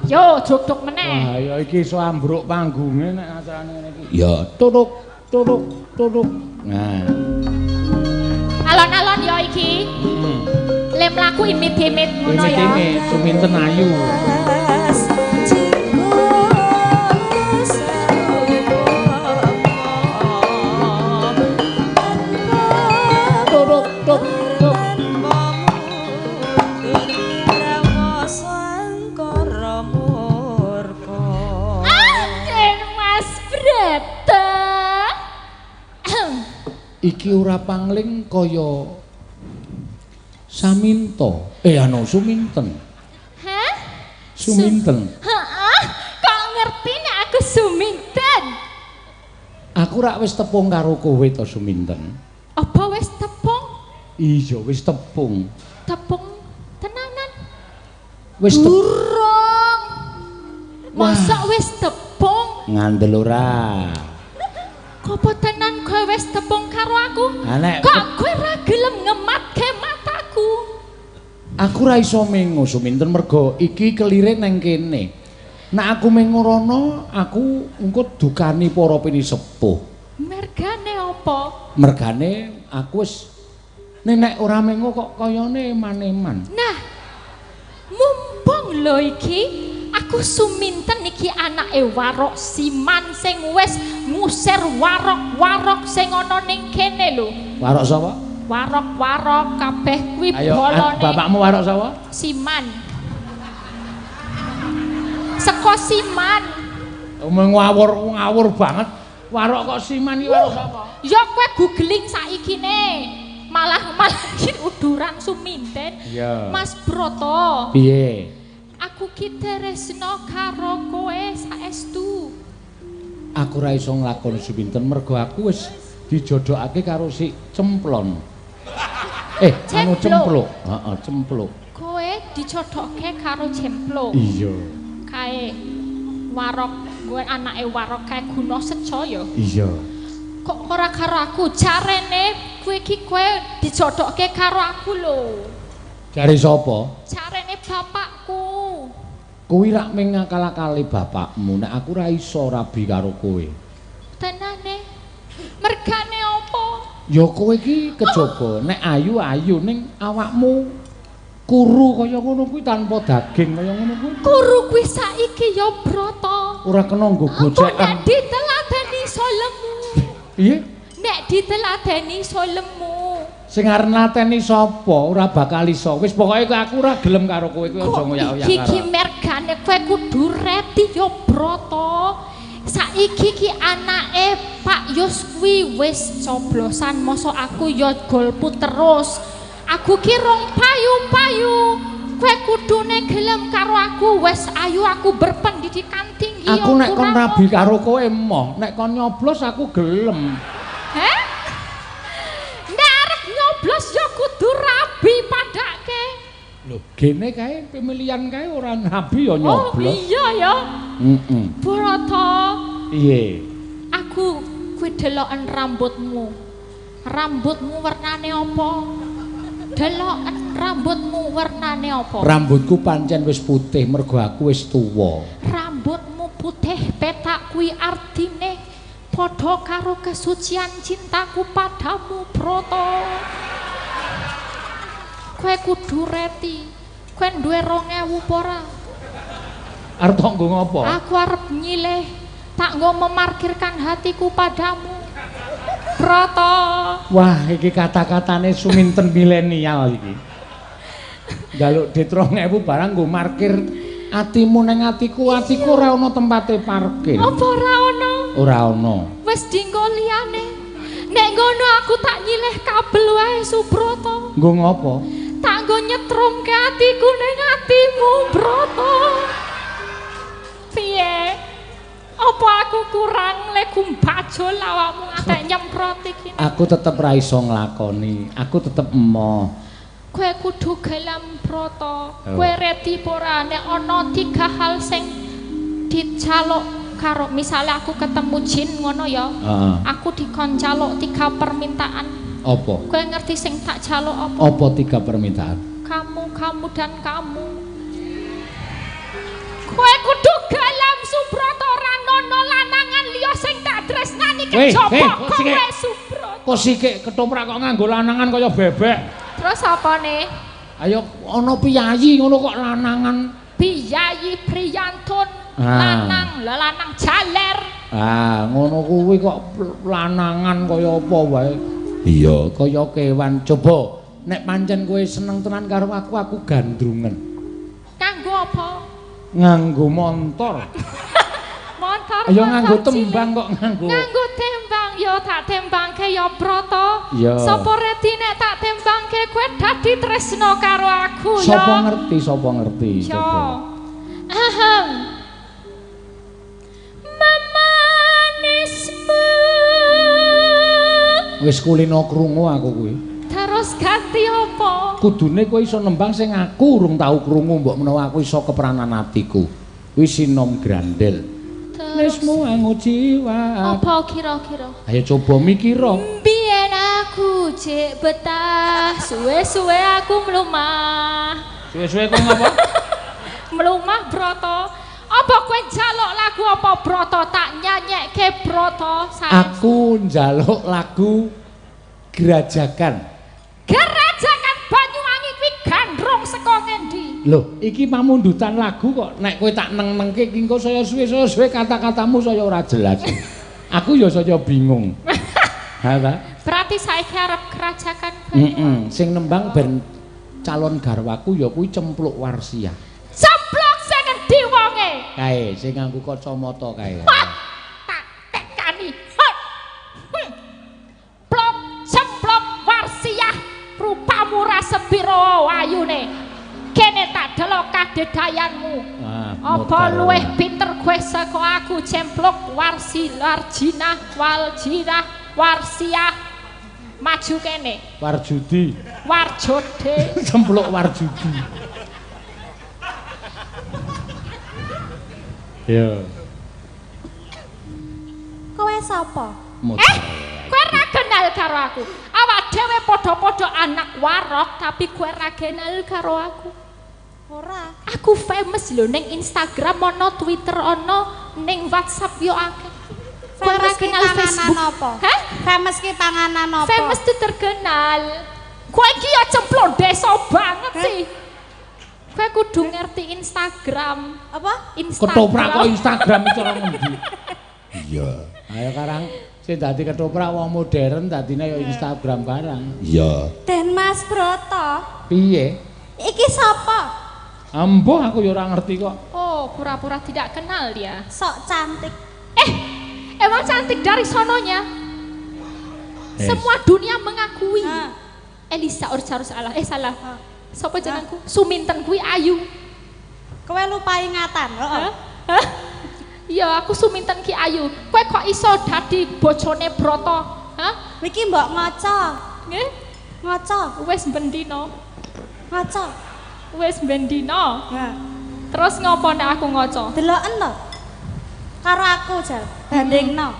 Yo dok dok meneh. Wah, ya iki iso ambruk panggunge nek acarane ngene iki. Ya, turuk turuk turuk. Nah. Alon-alon ya iki. Le mlaku imit-imit ngono ya. Imit-imit Suminten ayu. Turuk tuk tuk. Ah, Den Mas Brata. Iki ora pangling kaya Saminto. Eh anu Suminten. Hah? Suminten. Heeh, kok ngerti nek aku Suminten? Aku rak wis tepung karo kowe to Suminten. Apa wis tepung? Iya wis tepung. Tepung tenanan. Wis tepung. Durung. Masa wis tepung? Ngandel ora. Kopo tenan kowe wis tepung karo aku? Ha nek Kok kowe ora gelem ngematke mataku? aku ora iso mengo Suminten mergo iki kelire neng kene. Nek aku mengo rono, aku engko dukani para pinisepuh. Mergane apa? Mergane aku wis nek ora mengo kok kayane eman-eman. Nah, mumpung lho iki aku Suminten iki anake Warok Siman sing wis ngusir warok-warok sing ana ning kene lho. Warok sapa? Warok-warok kabeh kuwi Ayo, bolone bapakmu warok sapa? Siman. Seko Siman. Ngawur ngawur banget. Warok kok Siman iki warok sapa? Ya kowe googling saiki ne. Malah malah iki uduran Suminten. Iya. Mas Broto, Piye? aku ki tresno karo kowe saestu. Aku ora iso nglakoni Suminten mergo aku wis dijodhokake karo si Cemplon. Anu Cempluk. cempluk. Heeh, cempluk. Kowe dicodhokke karo Jemplo. Iya. Kae warok, kowe anake warok kae guna secaya. Iya. Kok ora karo aku? Jarene kowe iki kowe dijodhokke karo aku lho. Jare sapa? Jarene bapakku. Kuwi rak mung ngakal-akali bapakmu, nek aku ora iso rabi karo kowe. Tenane. Mergane apa? Ya kowe iki kejaba, nek ayu ayu ning awakmu kuru kaya ngono kuwi tanpa daging kaya ngono kuwi. Kuru kuwi saiki ya Brata. Ora kena nggo Apa nek gocekan. diteladeni iso lemu? Piye? Nek diteladeni iso lemu. Sing arep nglateni sapa? Ora bakal iso. Wis pokoke aku ora gelem karo kowe, kowe aja ngoyak-oyak Iki ki karo. mergane kowe kudu reti ya Brata. Saiki ki anake Pak Yus kuwi wis coblosan, mosok aku ya golput terus. Aku ki rong payu-payu. Kowe kudune gelem karo aku, wis ayu aku berpendidikan tinggi ya Aku nek kon kurang rabi karo kowe emoh, nek kon nyoblos aku gelem. Heh? Nek arep nyoblos ya kudu rabi padake. Lho, gene kae pemilihan kae ora rabi ya Oh nyoblos. iya ya. Heeh. Brata. Piye? Aku kuwi deloken rambutmu. Rambutmu warnane apa? Deloken rambutmu warnane apa? Rambutku pancen wis putih mergo aku wis tuwa. Rambutmu putih petak kuwi artine padha karo kesucian cintaku padamu, Brata. Kowe kudu reti. Kowe duwe 2000 apa ora? Arep tok nggo ngopo? Aku arep nyileh, tak nggo memarkirkan hatiku padamu. Brata. Wah, iki kata-katane suminten milenial iki. Njaluk dit 2000 barang nggo parkir atimu ning atiku, atiku ora ana tempate parkir. Apa ora ana? Ora ana. Wis dinggo liyane. Nek ngono aku tak nyileh kabel wae Subrata. Nggo ngopo? Tak nggo nyetrumke atiku ning atimu, Brata. Piye? Apa aku kurang lek bajul awakmu ngantek nyemprot iki? Aku tetep ra iso nglakoni. Aku tetep emoh. Kowe kudu gelem, Brata. Oh. Kowe reti apa ora nek ana tiga hal sing dijaluk karo misale aku ketemu jin ngono ya. Heeh. Aku dikon jaluk tiga permintaan. Apa? Kowe ngerti sing tak jaluk apa? Apa tiga permintaan? Kamu, kamu dan kamu. Kowe kudu gelem Subrata, ora nono lanangan liya sing tak tresnani Weh, kejaba weh, kok sike? kowe Subrata. Kok sikik ketoprak kok nganggo lanangan kaya bebek? Terus apane? Ayo ana piyayi ngono kok lanangan. Piyayi priyantun Ah. lanang, lah lanang jaler. Ah, ngono kuwi kok lanangan kaya apa wae. Iya, kaya kewan. Coba nek pancen kowe seneng tenan karo aku, aku gandrungen. Kanggo apa? Nganggo montor. Montor. Ayo motor nganggo cilik. tembang kok nganggo. Nganggo tembang ya tak tembangke ya Brata. Iya. Sapa reti nek tak tembangke kowe dadi tresna karo aku ya. Sapa ngerti, sapa ngerti. Ya. Coba. Ahem. Memanismu. Wis kulino krungu aku kuwi. Terus ganti apa? Kudune kowe iso nembang sing aku urung tau krungu, mbok menawa aku iso kepranan atiku. Kuwi Sinom Grandel. Terus Nismu angu jiwa. apa kira-kira? Ayo coba mikira. Biyen aku jek betah, suwe-suwe aku mlumah. Suwe-suwe kowe ngapa? Mlumah Brata. Apa kowe njaluk lagu apa Brata tak nyanyekke Brata? Aku njaluk lagu Grajagan. Gerajakan Banyuwangi kuwi gandrung saka ngendi? Loh, iki pamundutan lagu kok nek kowe tak neng-nengke iki engko saya suwe-suwe kata-katamu saya ora jelas. Aku ya saya bingung. Ha ta? Berarti saiki arep Grajagan Banyuwangi. Heeh, sing nembang ben calon garwaku ya kuwi Cempluk Warsiah. Cempluk sing endi wonge? Kae sing nganggo kacamata kae. Wah, tak tekani. Hot. Plok cemplok Warsiah rupamu ra sepiro ayune. Kene tak delok kadedayanmu. Ah, Apa modar. luwih pinter kowe saka aku cemplok warsi larjinah waljirah warsiah maju kene Warjudi. warjode. Cempluk Warjudi. Ya. Kowe sapa? Modar. Kowe ora kenal karo aku. Awak dhewe padha-padha anak warok tapi kowe ora kenal karo aku. Ora. Aku famous lho ning Instagram ana, Twitter ana, ning WhatsApp yo akeh. Kowe ora Famous ki kenal panganan Facebook. apa? Hah? Famous ki panganan apa? Famous itu terkenal. Kowe iki ya cemplon desa banget sih. Kowe kudu ngerti Instagram. Apa? Instagram. Ketoprak kok Instagram cara ngendi? Iya. Ayo karang sing dadi ketoprak wong modern dadine ya Instagram barang. Iya. Den Mas Broto. Piye? Iki sapa? Ambuh aku ya ora ngerti kok. Oh, pura-pura tidak kenal dia. Sok cantik. Emang cantik dari sononya. Semua dunia mengakui. Elisa Orcarus salah. Salah. Sopo jenengku? Suminten kuwi ayu. Kowe lupa ingatan, heeh. Iya, aku Suminten ki ayu. Kowe kok iso dadi bojone Broto? Hah? Iki mbok ngaca. Nggih? Ngaca. Wis bendino. Ngaca. Wis bendino. Nah. Terus ngopo nek aku ngaca? Deloken to. Karo aku jal, bandingno.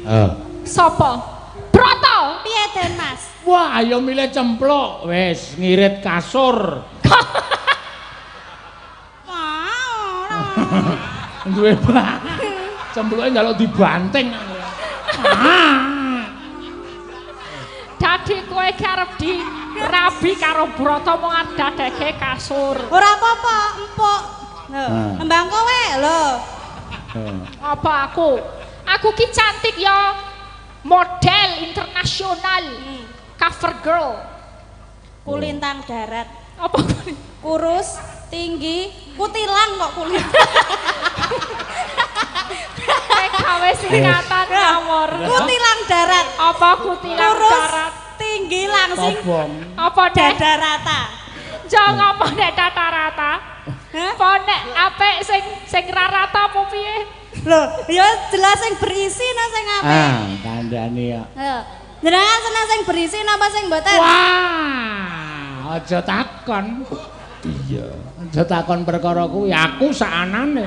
Heeh. Sopo? Broto. Piye Den Mas? Wah, ayo milih cempluk. Wis ngirit kasur. Wah, ora. Duwe cempluke njaluk dibanting. Dadi kowe ki arep dirabi karo Broto mung dadeke kasur. Ora apa-apa, empuk. Lho, nembang kowe lho. Apa aku? Aku ki cantik ya. Model internasional. Cover girl. Kulintang darat. Apa? Kurus, tinggi, kutilang kok kulintang. Gawe singkatan ngawur. Kutilang darat. Apa kutilang kurus, darat? Tinggi langsing. Apa nek dada rata? Jong apa nek dada rata? Apa nek apik sing sing ra rata apa piye? Lho, ya jelas sing berisi nah sing apik. Ah, kandhane ya. Heeh. Jenengan seneng sing berisi napa sing mboten? Wah, aja takon. Iya. Aja takon perkara kuwi, aku saanane.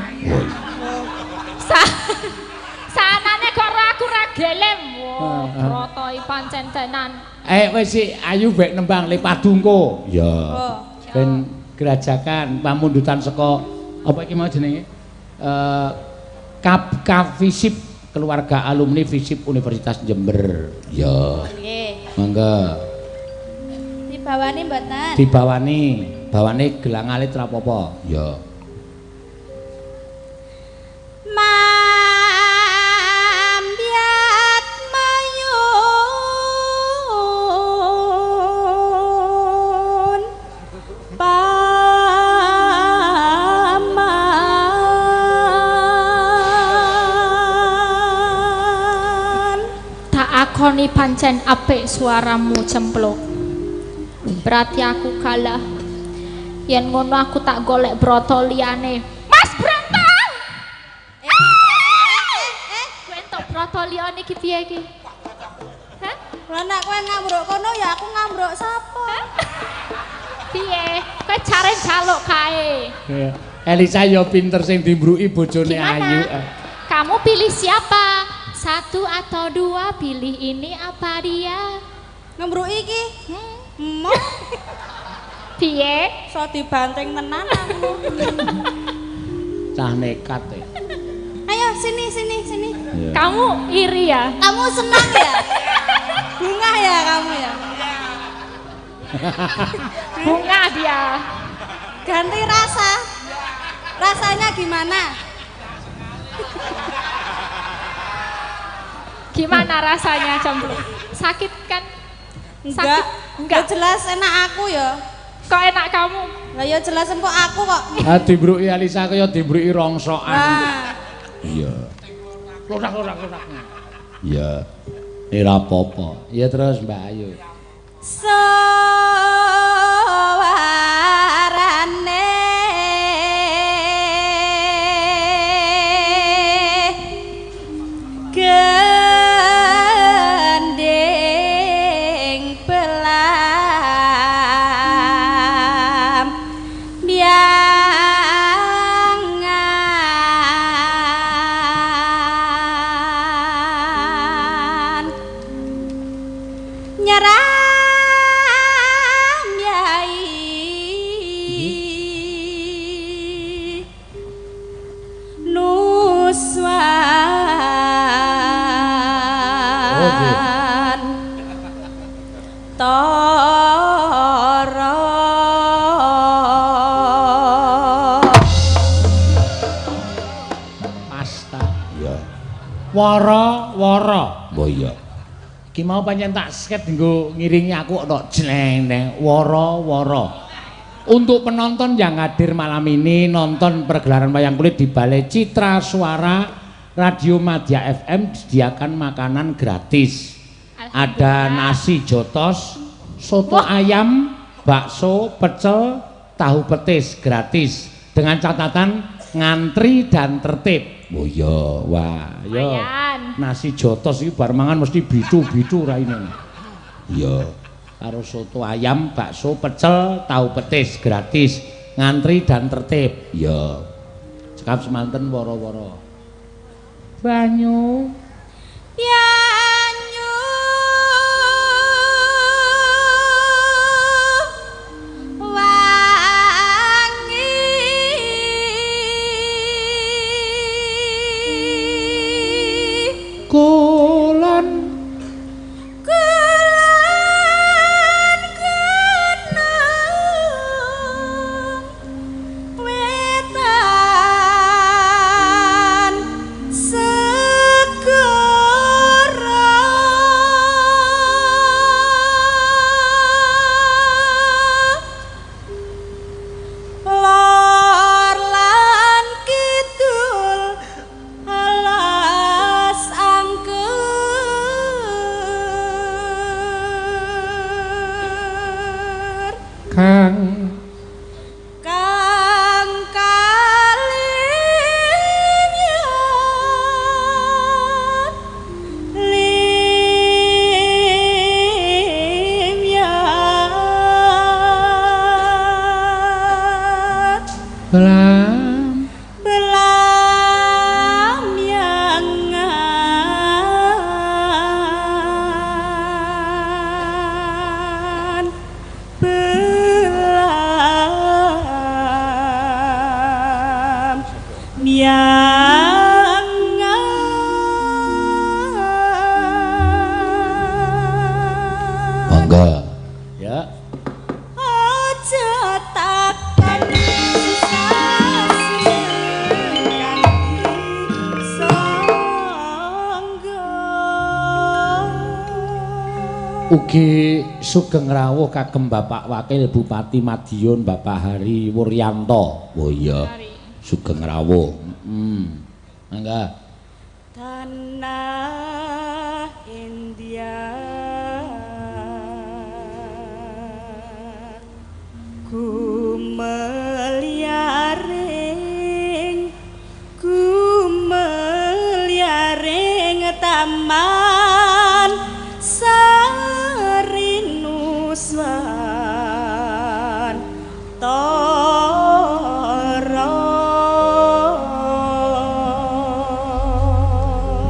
Saanane kok aku ra gelem. Wah, Broto iki pancen tenan. Wis sik ayu bek nembang le padungko. Iya. Ben gerajakan pamundutan saka apa iki mau jenenge? Kafisip keluarga alumni FISIP Universitas Jember. Iya. Nggih. Monggo. Dibawani mboten? Dibawani. Bawane gelang alit ra apa-apa. Iya. Mambyat mayun paman. Tak akoni pancen apik suaramu cempluk. Berarti aku kalah. Yen ngono aku tak golek Broto liyane. Mas Broto. Kowe entuk Broto liyane iki piye iki? Hah? Lah nek kowe ngambruk kono ya aku ngambruk sapa? Piye? Kowe jare njaluk kae. Elisa ya pinter sing dimbruki bojone ayu. Kamu pilih siapa? Satu atau dua, pilih ini apa dia? Ngembruki iki? Emoh. Piye? So dibanting tenan aku. Cah nekat e. Ayo sini sini sini. Yeah. Kamu iri ya? Kamu senang ya? Bunga ya kamu ya? Bunga dia. Ganti rasa. Rasanya gimana? Gimana rasanya cempluk? Sakit kan? Enggak. Sakit? Enggak. Ya jelas enak aku ya. Kok enak kamu? Lah ya jelas empuk aku kok. Ah dimbruki Elisa kaya dimbruki rongsokan. Nah. Iya. Klorak-klorak. Iya. Ora apa-apa. Iya terus Mbak Ayu. Sawarane gending belam biangan nyeram yai nuswan tara. Wara-wara. Oh iya. Iki mau pancen tak sket nggo ngiringi aku kok jleng wara-wara. Untuk penonton yang hadir malam ini nonton pergelaran wayang kulit di Balai Citra Suara Radio Madya FM disediakan makanan gratis. Ada nasi jotos, soto ayam, bakso, pecel, tahu petis gratis dengan catatan ngantri dan tertib. Oh iya, wah, iya. Nasi jotos iki bar mangan mesti bicu-bicu raine. Iya. Karo soto ayam, bakso, pecel, tahu petis gratis, ngantri dan tertib. Iya. Cekap semanten woro-woro. Banyu. Banyu. Wangi. Kulon. Kulon gunung wetan segara lor lan kidul alas angker Kang kang kalimyat limyat belam belam yangan belam yangan. Monggo. Ya. Aja takon susah seneng sangga. Ugi sugeng rawuh kagem Bapak Wakil Bupati Madiun Bapak Hari Wuryanto. Oh iya. Sugeng rawuh. Mangga. Tanah India gumelyaring gumelyaring taman sarinuswan tara.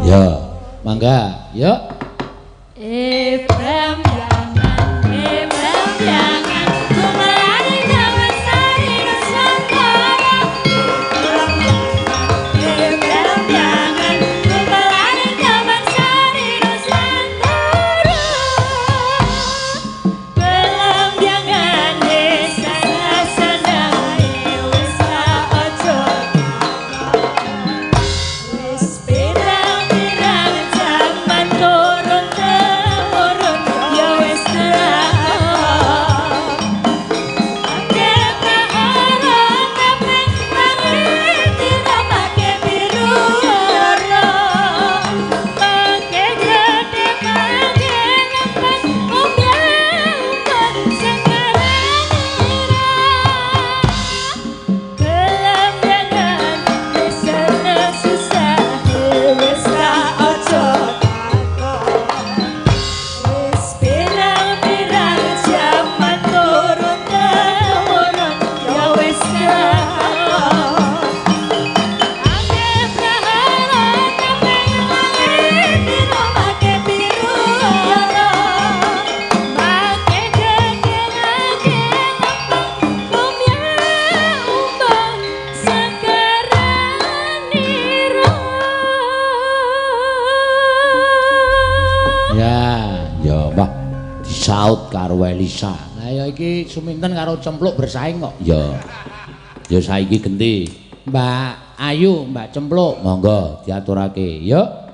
Ya, mangga. Yuk. Ebrem jangan, ebrem jangan, gumelyaring taman sarinuswantara. Ebrem jangan, gumelyaring taman sarinuswantara. Belum jangan desa senang wis aja. Wis pirang-pirang jaman turun temurun ya wis terang. Ake prahara kaping langit make biru ora. Make gede make lempeng umbyah sengkaranira. Gelem jangan wis susah wis aja takon. Wis pirang-pirang jaman turun temurun ya wis terang. Ake prahara kaping langit make biru ora. Make gede make lempeng umbyah umbang sekaranira. Ya. Ya, wah. Disaut karo Elisa. Lah ya iki Suminten karo Cempluk bersaing kok. Ya. Ya saiki genti. Mbak Ayu, Mbak Cempluk. Monggo diaturake. Yuk.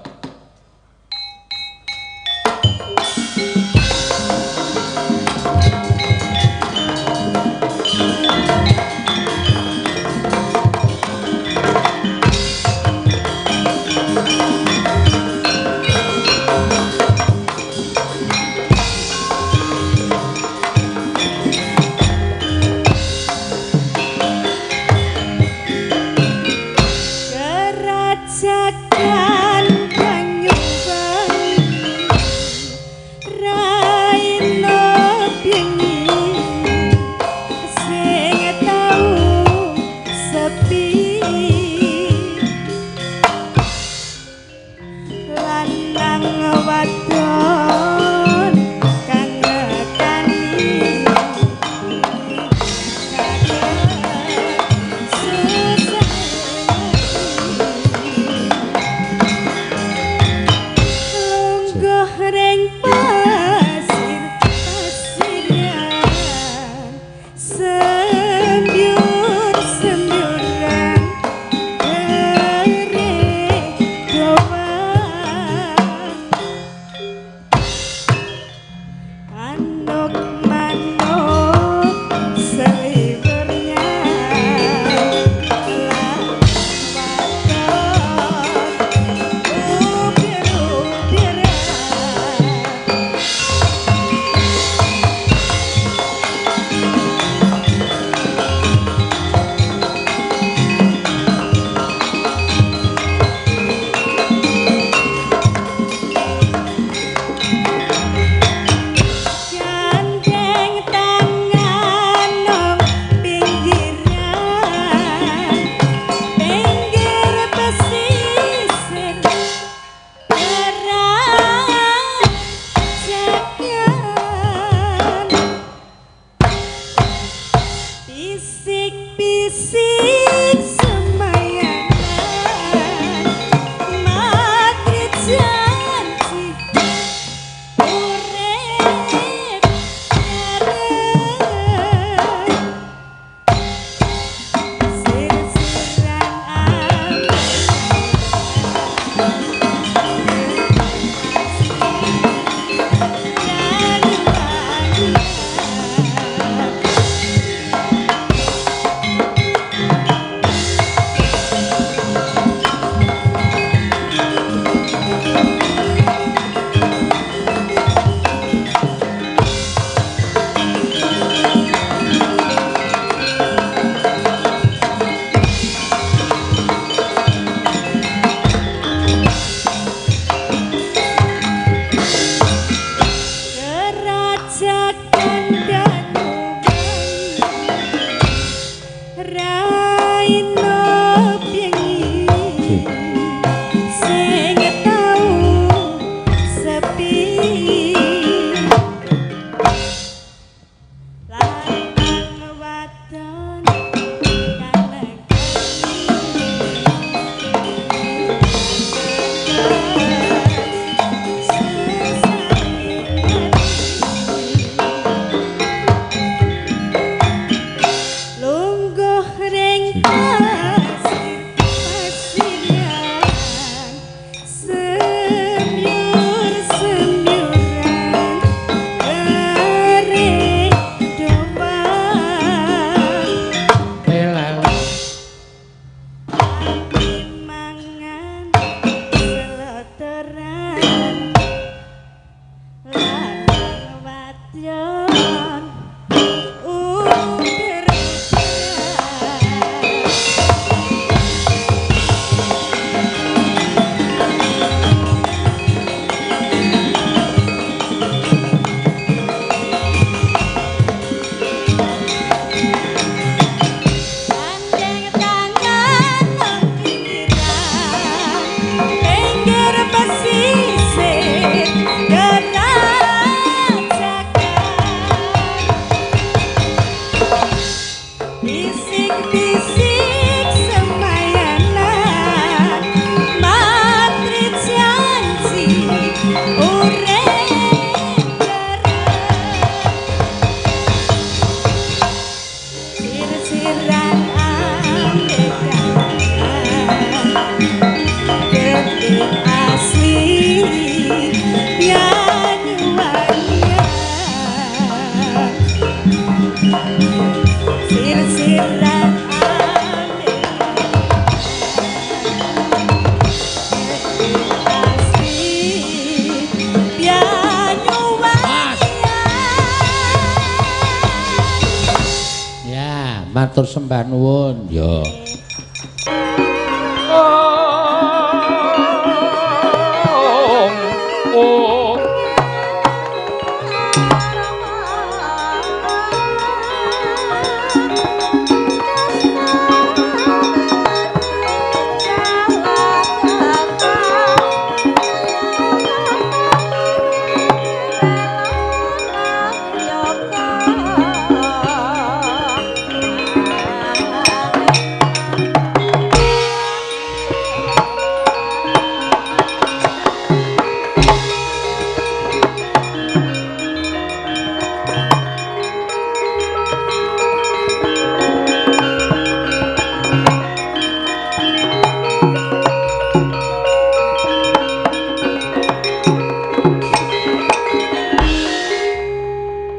Matur sembah nuwun. Ya.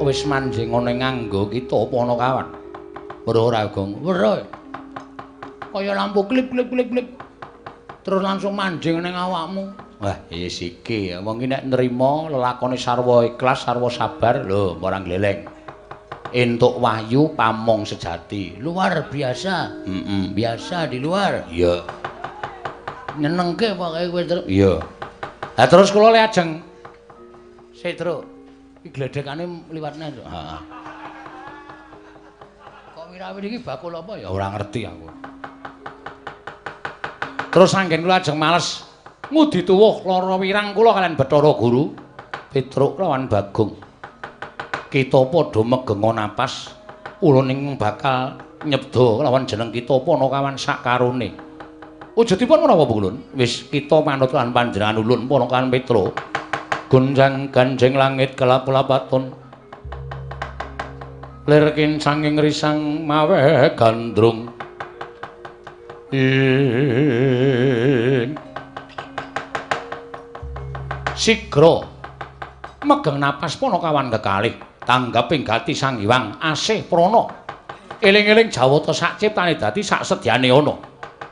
Wis manjing ana nganggo kita apa ana kawan? Weruh ora, Gong? Weruh. Kaya lampu klip klip klip klip. Terus langsung manjing ning awakmu. Wah, wis iki wong iki nek nrima lelakone sarwa ikhlas, sarwa sabar, lho ora gleleng. Entuk wahyu pamong sejati. Luar biasa. Heeh, biasa di luar. Iya. Nyenengke pokoke kowe terus. Iya. Lah terus kula le ajeng. Sik, Truk. Iki gledekane liwatne. Heeh. Kok wirawiri iki bakul apa ya ora ngerti aku. Terus anggen kula ajeng males ngudi tuwuh lara wirang kula kalian Bathara Guru Petruk lawan Bagong. Kita padha megenga napas ulun ing bakal nyebda lawan jeneng kita Panakawan sakarone. Wujudipun menapa Ulun? Wis kita manut lan panjenengan ulun Panakawan Petruk. Gonjang ganjeng langit kelap-lapaton. Lir kincanging risang mawe gandrung. Ing sigra megeng napas Panakawan kekalih tanggaping gati Sang Hyang asih prana. Eling-eling jawata sak ciptane dadi sak sedyane ana.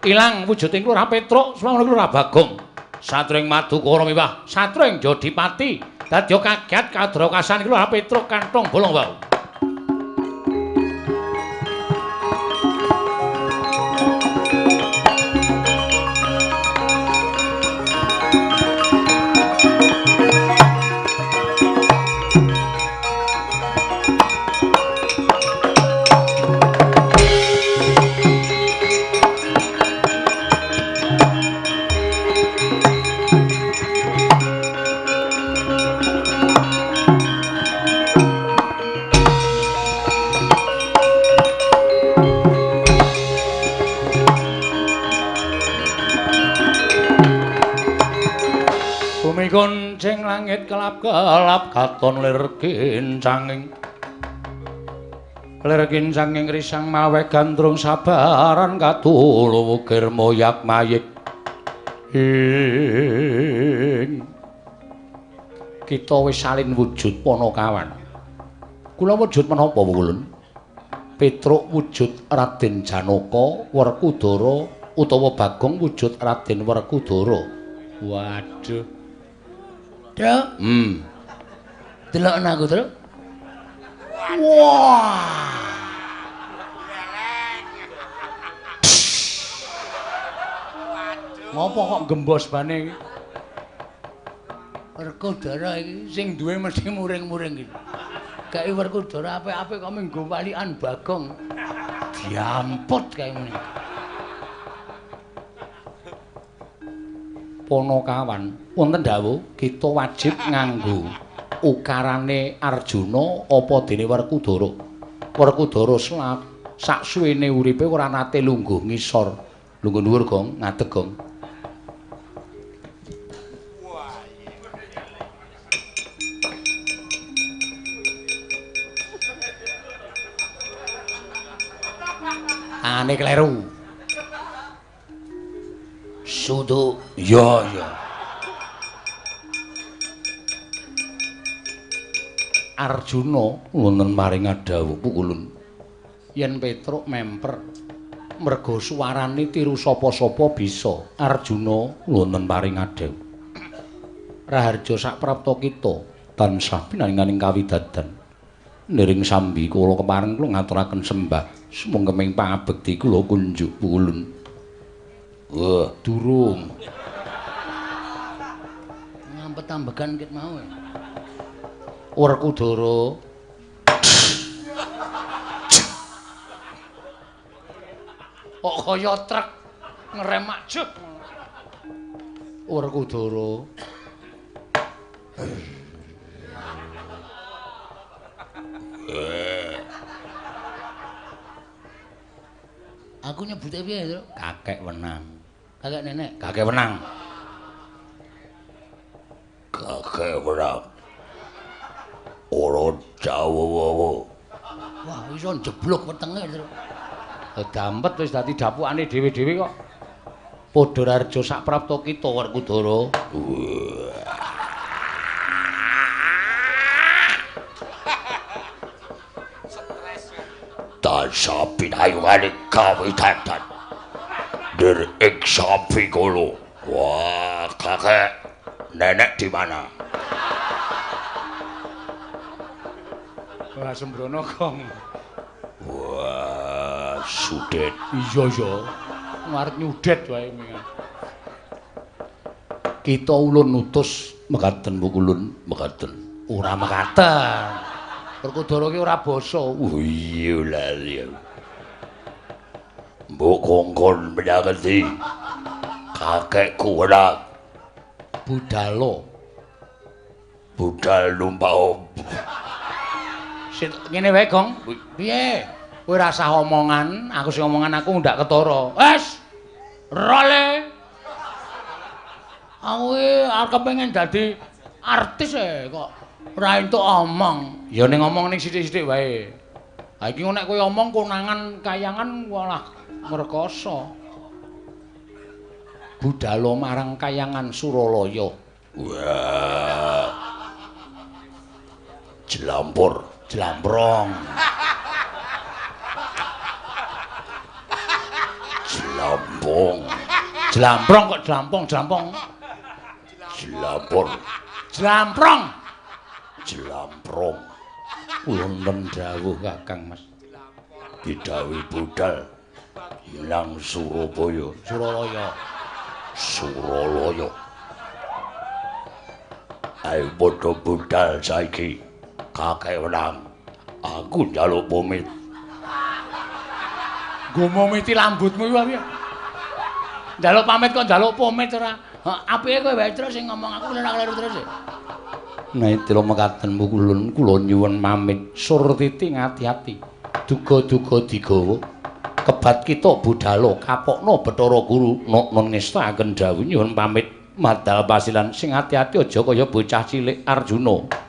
Ilang wujuding Lurah Petruk swangun Lurah Bagong. Satring Madukara miwah satring Jodipati dadya kaget kadrakasan Lurah Petruk kantong bolong wau. Gonceng langit kelap-kelap katon lir kincanging. Lir kincanging risang mawe gandrung sabaran katulu wukir moyak mayik. Ing kita wis salin wujud Panakawan. Kula wujud menapa Ulun? Petruk wujud Raden Janaka Werkudara utawa Bagong wujud Raden Werkudara. Waduh. Truk. Delok aku, Truk. Wah. Ngopo kok gembos bane iki? Werkudara iki sing duwe mesti muring-muring iki. Kae Werkudara apik-apik kok minggo walikan Bagong. Diamput kae ngene. Panakawan wonten dawuh kita wajib nganggo ukarane Arjuna apa dene Werkudara. Werkudara sak suwene uripe ora nate lungguh ngisor. Lungguh dhuwur Gong, ngadeg Gong. Ane kleru. Sudu ya ya. Arjuna wonten maring dawuh pukulun. Yen Petruk memper merga suwarane tiru sapa-sapa bisa. Arjuna wonten paring dawuh. Raharja sak prapta kita tansah pinaringaning kawidadan. Niring sambi kula kepareng kula ngaturaken sembah Sumengkeming pangabekti kula kunjuk pulun. Wah, durung. Ngampet-ambegan ket mau. Werkudara. Kok kaya truk ngerem ajeg. Werkudara. Aku nyebute piye, Tru? Kakek wenang. Kakek nenek, kakek wenang. Kakek wenang. Ora dawa-wawa. Wah, iso njeblok wetenge, Tru. Dampet wis dadi dapukane dhewe-dhewe kok. Padha raharja sak prapta kita Werkudara. Tansah pinayungane kawitantan. Nir ing sampikala. Wah, kakek nenek di mana? Wah, sembrono, Gong. Wah, sudet. Iya, iya. Ngarep nyudet wae mingan. Kita ulun nutus mekaten Bu Ulun, mekaten. Ora mekaten. Werkudara ki ora basa. Oh iya lali. Mbok kongkon menyang endi? Kakekku ora budalo. Budal numpak opo? Sit ngene wae, Gong. Piye? Kowe ora usah omongan, aku sing omongan aku ndak ketara. Wes. Role. Aku arep kepengin dadi artis e kok ora entuk omong. Ya ning omong ning sithik-sithik wae. Ha iki nek kowe omong konangan kayangan walah ngrekoso. Budalo marang kayangan Suralaya. Wah. Jlampur, jlamprong. Jlampong. Jlamprong kok jlampong, jlampong. Jlampur. Jlamprong. Jlamprong. Wonten dawuh Kakang Mas. Didhawuhi budal nang Surabaya, Suralaya. Suralaya. Ayo padha budal saiki. Kakek wenang. Aku njaluk pamit. Nggo momiti lambutmu iku piye? Njaluk pamit kok njaluk pamit ora. Apike kowe wae terus sing ngomong aku ora kleru terus. Naitira mekaten pukulun kula nyuwun pamit surtiti ngati-ati. Duga-duga digawa. Kebat kita budalo kapokno Bathara Guru nok ngestakaken dawuh nyuwun pamit madal pasilan sing ati-ati aja kaya bocah cilik Arjuna.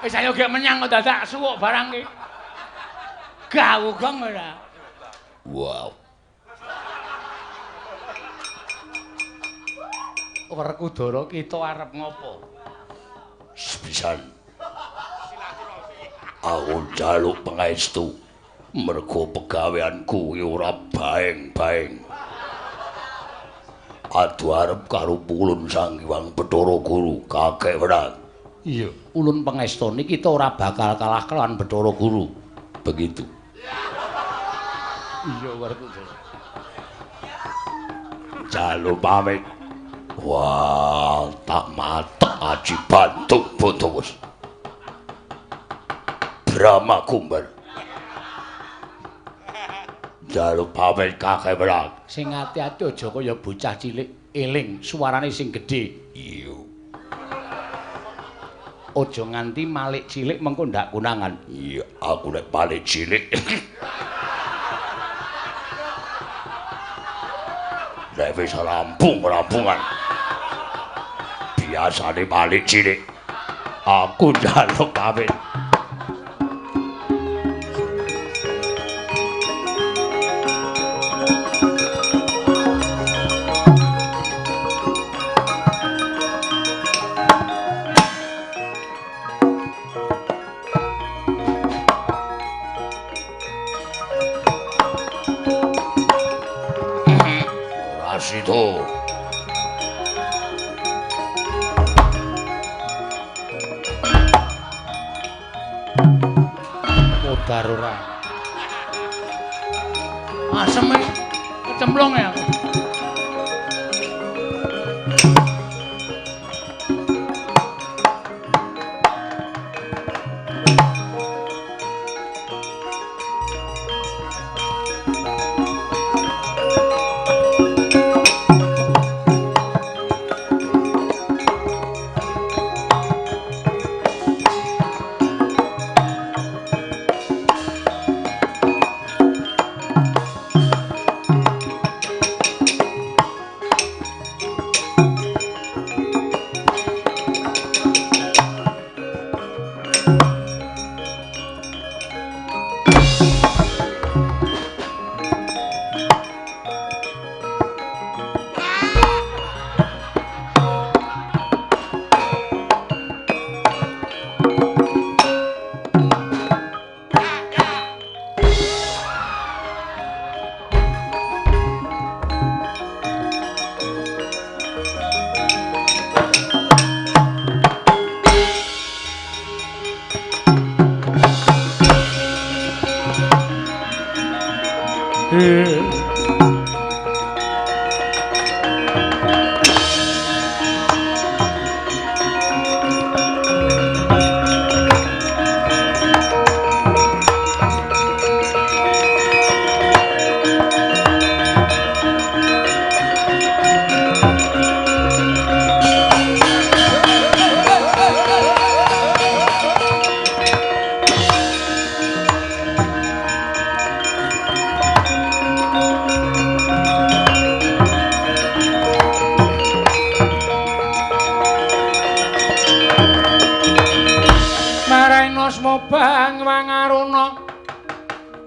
Wis ayo gek menyang kok dadak suwuk barang iki. Gawu gong ora. Wow. Werkudara kita arep ngopo? Sepisan. Aku njaluk pangestu mergo pegaweanku iki ora baeng-baeng. Adu arep karo Pulun Sang Hyang Bathara Guru kakek wenang. Iya, ulun pangestoni kita ora bakal kalah kelawan Bathara Guru. Begitu. Iya, Werkudara. Jaluk pamit. Wah, tak matek aji bantu buntus. Brahma Kumbar. Jaluk pamit kakek wenang. Sing ati-ati aja kaya bocah cilik eling suarane sing gedhe. Iya. Aja nganti malik cilik mengko ndak konangan. Iya, aku nek malik cilik. Nek wis rampung-rampungan. Biasane malik cilik. Aku njaluk pamit. Sadar ora. Asem kecemplung ya aku.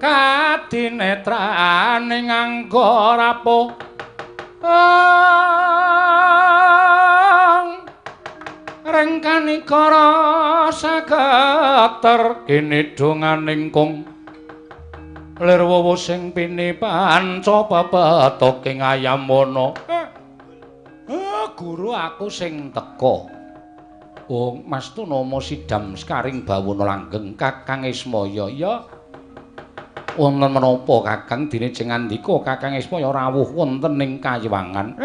Kadinetrane nganggo rapuh rengkanikara sageter kene donganing kung lir wowo sing pini panca pepetoking ayam wana. Guru aku sing teka. Oh, Mas Tunama sidam sekaring bawana langgeng Kakang Ismaya. Ya. Wonten menapa Kakang dene jeng ngandika Kakang Ismaya rawuh wonten ing kayiwangan.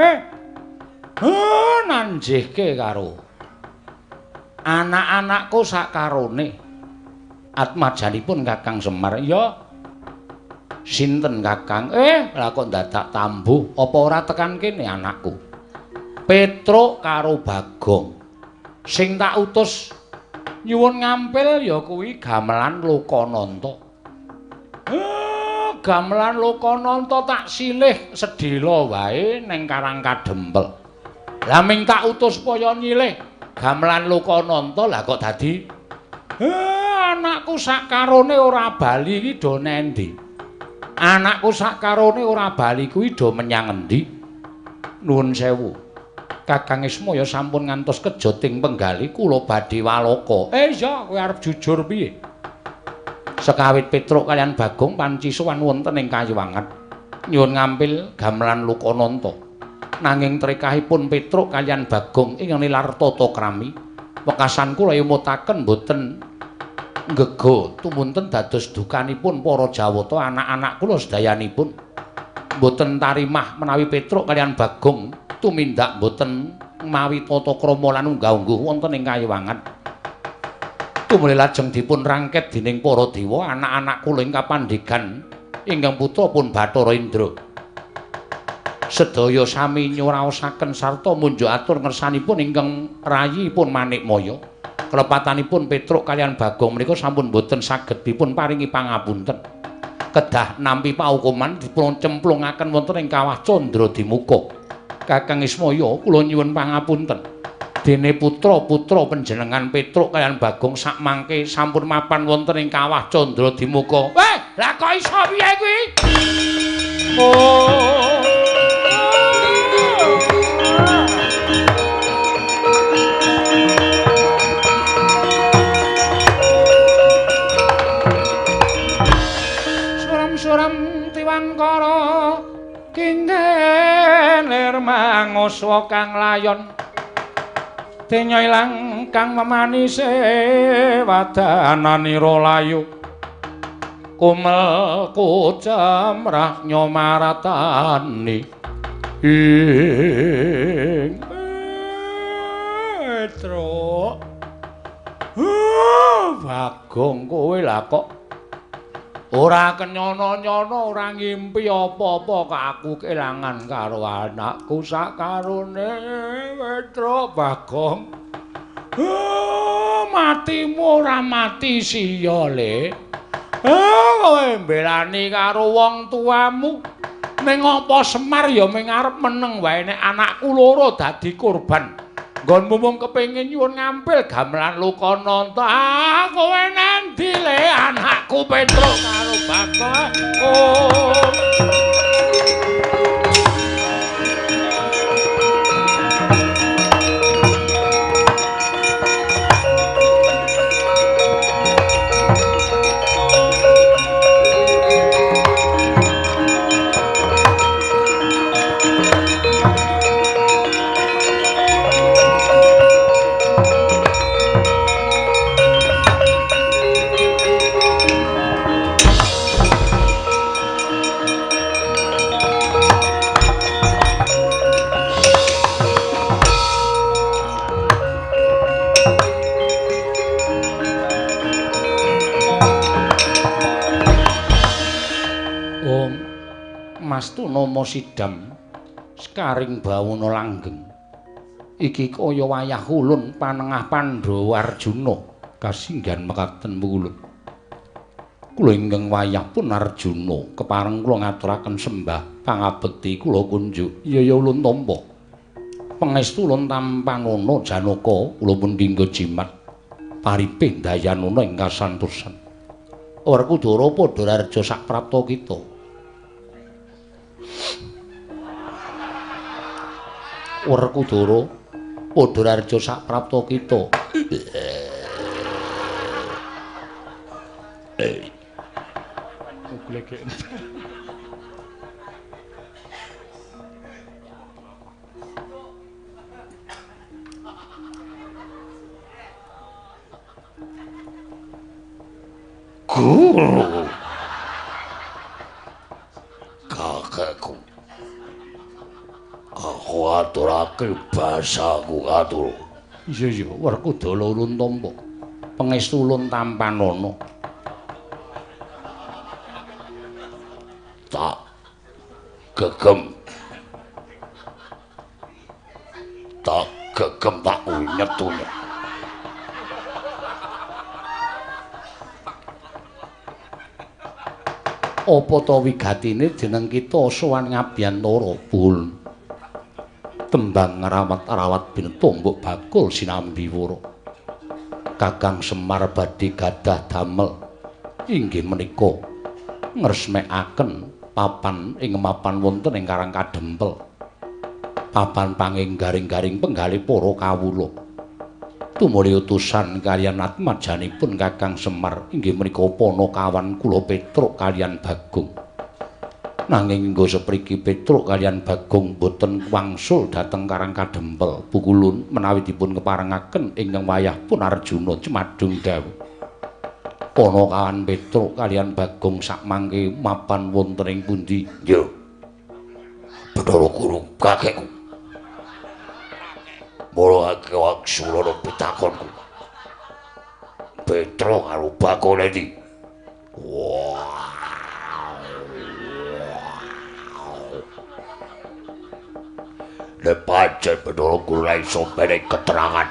Nanjihke karo anak-anakku sakarone. Atmajanipun Kakang Semar. Ya. Sinten Kakang? Lah kok dadak tambuh apa ora tekan kene anakku? Petruk karo Bagong. Sing tak utus nyuwun ngampil ya kuwi gamelan Lokananta. Gamelan Lokananta tak silih sedhela wae ning Karang Kadempel. Lah ming tak utus supaya nyilih gamelan Lokananta lah kok dadi anakku sakarone ora bali iki do nendi? Anakku sakarone ora bali kuwi do menyang endi? Nuwun sewu. Kakang Ismaya sampun ngantos kejoting penggali kula badhe waloka. Iya, kowe arep jujur piye? Sekawit Petruk kalian Bagong panci sowan wonten ing kayiwangan nyuwun ngampil gamelan Lokananta. Nanging trekahipun Petruk kalian Bagong ing nilar tata krami, wekasan kula emutaken boten nggega tumunten dados dukanipun para Jawata anak-anak kula sedayanipun. Boten tarimah menawi Petruk kalian Bagong tumindak boten mawi tata krama lan unggah-ungguh wonten ing kayiwangan. Tumuli lajeng dipun rangket dening para dewa anak-anak kula ing kapandegan ingkang putra pun Bathara Indra. Sedaya sami nyuraosaken sarta munjuk atur ngersanipun ingkang rayipun Manikmaya. Kelepatanipun Petruk kalian Bagong menika sampun boten saged dipun paringi pangapunten. Kedah nampi paukuman dipun cemplungaken wonten ing kawah Candra Dimuka. Kakang Ismaya kula nyuwun pangapunten. Dene putra-putra panjenengan Petruk kalian Bagong sakmangke sampun mapan wonten ing kawah Candra Dimuka. Weh, lah kok iso piye kuwi? Oh. Suram-suram tiwangkara kinggih manguswa kang layon. Denya ilang kang memanise wadananira layu. Kumel kucemrah nyomaratani ing Petruk. Bagong kowe lah kok ora kenyono-nyono, ora ngimpi apa-apa kok aku kelangan karo anakku sakarone Petruk Bagong. Matimu ora mati siya le. Kowe mbelani karo wong tuamu. Ning apa Semar ya ming arep meneng wae nek anakku loro dadi korban. Nggonmu mung kepengin nyuwun ngampil gamelan Lokananta. Ah, kowe nandi le anakku Petruk karo Bagong. Oh. Mastuna sidam sekaring bawana langgeng iki kaya wayah ulun panengah Pandhawa Arjuna kasinggihan mekaten ulun kula ingkang wayah pun Arjuna kepareng kula ngaturaken sembah pangabekti kula kunjuk iya ya ulun tampa pangestu ulun tampanana Janaka kula pun dinggo jimat paripih dayanana ing kasantosan Werkudara padha raja saprapta kita. Werkudara padha raja saprapta kita. Guru kakekku, aku aturake basaku atur. Iya iya, Werkudara ulun tampa pangestu ulun tampanana. Tak gegem, tak gegem tak unyet-unyet. Apa ta wigatine jeneng kita sowan ngabiyantara pun tembang rawat-rawat bintombok bakul sinambi wara. Kakang Semar badhe gadah damel inggih menika ngresmekaken papan ing mapan wonten ing Karang Kadempel. Papan panging garing-garing penggalih para kawula. Tumuli utusan kaliyan atmajanipun Kakang Semar inggih menika panakawan kula Petruk kaliyan Bagong. Nanging nggo sepriki Petruk kaliyan Bagong boten wangsul dhateng Karang Kadempel. Pukulun menawi dipun keparengaken ingkang wayah pun Arjuna cemadung dawuh. Panakawan Petruk kaliyan Bagong sakmangke mapan wonten ing pundi? Nggih. Bathara Guru kakekku. Mula wangsulana pitakonku. Petruk karo Bagong endi? Nek pancen Bathara Guru ra iso menehi keterangan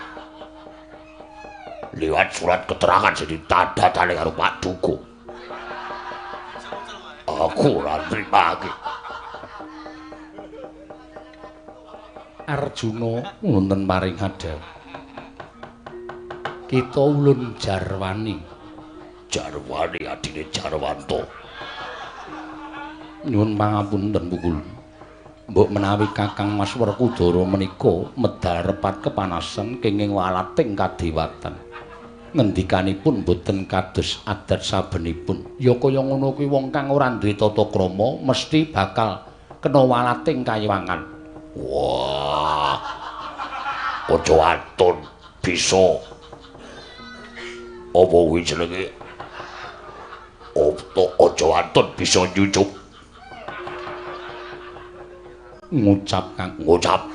liwat surat keterangan sing ditandatangani karo Pak Duko, aku ora nrimake. Arjuna wonten paring hadhawuh. Kita ulun jarwani. Jarwani adine Jarwanto. Nyuwun pangapunten pukul. Mbok menawi Kakang Mas Werkudara menika medal repat kepanasan kenging walating kadewatan. Ngendikanipun boten kados adat sabenipun. Ya kaya ngono kuwi wong kang ora duwe tata krama mesti bakal kena walating kayiwangan. Wah, aja aton bisa. Apa kuwi jenenge? Opto aja wantun bisa nyucup. Ngucap Kang, ngucap.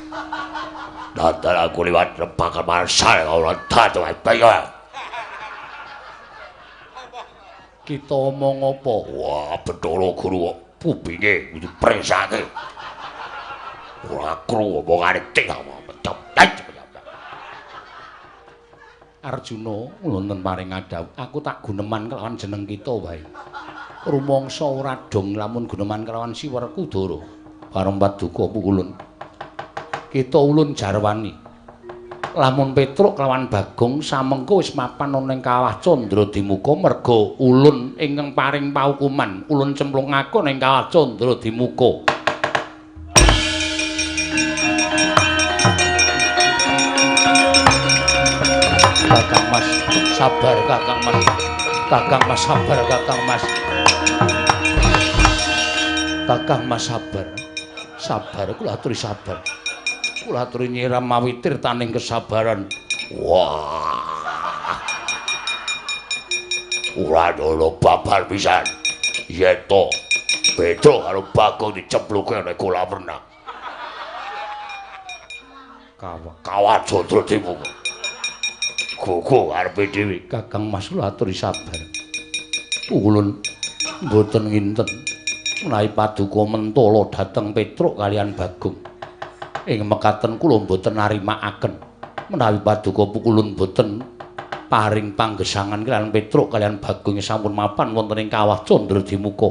Dandan aku liwat rebakan marsal ora dadi wae. Kita omong apa? Wah, Bathara Guru kok kupinge kudu presake. Ora krungu omongane tik. Arjuna wonten paring adhawuh, aku tak guneman kelawan jeneng kita wae. Rumangsa ora dong lamun guneman kelawan si Werkudara. Bareng paduka pukulun. Kita ulun jarwani. Lamun Petruk kelawan Bagong samengko wis mapan ana ing kawah Candradimuka merga ulun ingkang paring paukuman, ulun cemplungake ning kawah Candradimuka. Kakang Mas, sabar Kakang Mas. Kakang Mas sabar Kakang Mas. Kakang Mas sabar. Sabar kula aturi sabar. Kula aturi nyiram mawi tirtaning kesabaran. Wah. Ora ana babar pisan. Yen to Petruk karo Bagong dicempluke ning kolam renang. Kawah Kawah Candradimuka. Gogo arepe dhewe. Kakang Mas kula aturi sabar. Ulun mboten nginten menawi paduka mentala dhateng Petruk kalian Bagong. Ing mekaten kula mboten narimakaken menawi paduka pukulun mboten paring panggesangan kalian Petruk kalian Bagong sampun mapan wonten ing kawah Candradimuka.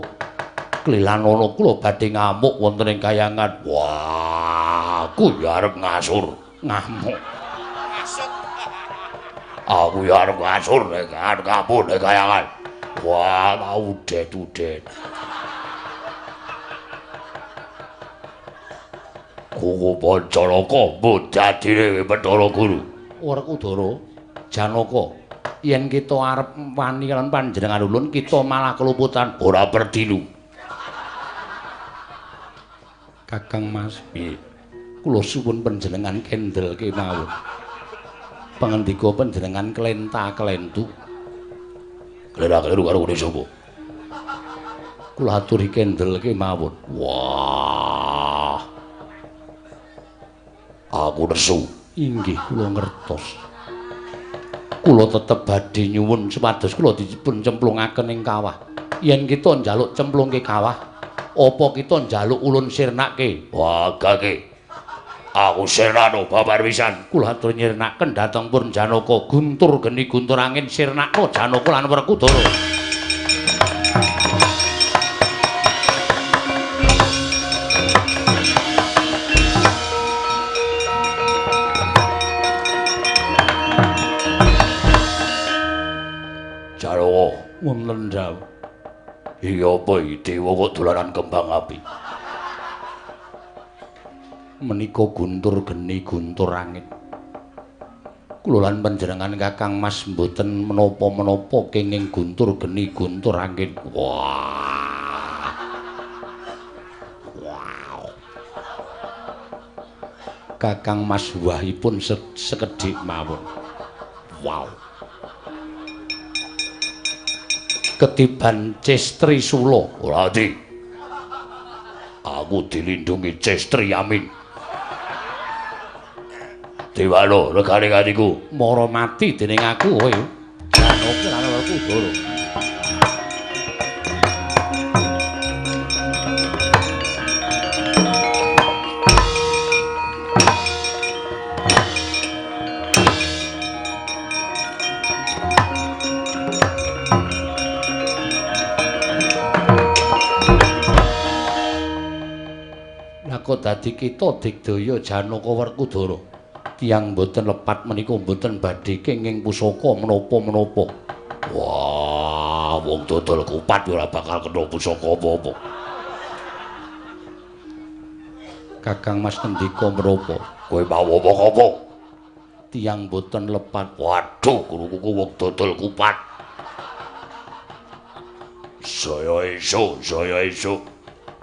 Klilanana kula badhe ngamuk wonten ing kayangan. Wah, aku ya arep ngasur. Ngamuk. Aku ya arep ngasur nek kabur nek kayangan. Wah, udet-udet. Kuku Pancanaka mbudadine Bathara Guru. Werkudara, Janaka, yen kita arep wani kalian panjenengan ulun, kita malah keluputan ora perdilu. Kakang Mas, piye? Kula suwun panjenengan kendel kemawon. Pangandika panjenengan klenta-klentu. Klera-kleru karo ngene sapa? Kula aturi kendel kemawon. Wah. Aku nesu. Inggih kula ngertos. Kula tetep badhe nyuwun supados kula dipun cemplungaken ing kawah. Yen kita njaluk cemplungke kawah, apa kita njaluk ulun sirnake? Wah, gage. Aku sirnano babar pisan. Kula atur nyirnaken dhateng Purn Janaka, guntur geni guntur angin sirnakno Janaka lan Werkudara. Janaka wonten dawuh. Iya apa iki dewa kok dolanan kembang api? Menika guntur geni guntur angin. Kula lan panjenengan Kakang Mas mboten menapa-menapa kenging guntur geni guntur angin. Wah. Wow. Kakang Mas wahipun sekedhik mawon. Wow. Ketiban Cestri Sula. Ora di. Aku dilindungi Cestri Amin. Dewano regane atiku mara mati dening aku kowe. Janaka lan Werkudara. Lah kok dadi kita digdaya Janaka Werkudara. Tiyang mboten lepat menika mboten badhe kenging pusaka menapa-menapa. Wah, wong dodol kupat ora bakal kena pusaka apa-apa. Kakang Mas ngendika menapa? Kowe mau omong apa? Tiyang mboten lepat. Waduh, krunguku wong dodol kupat. Saya esuk, saya esuk.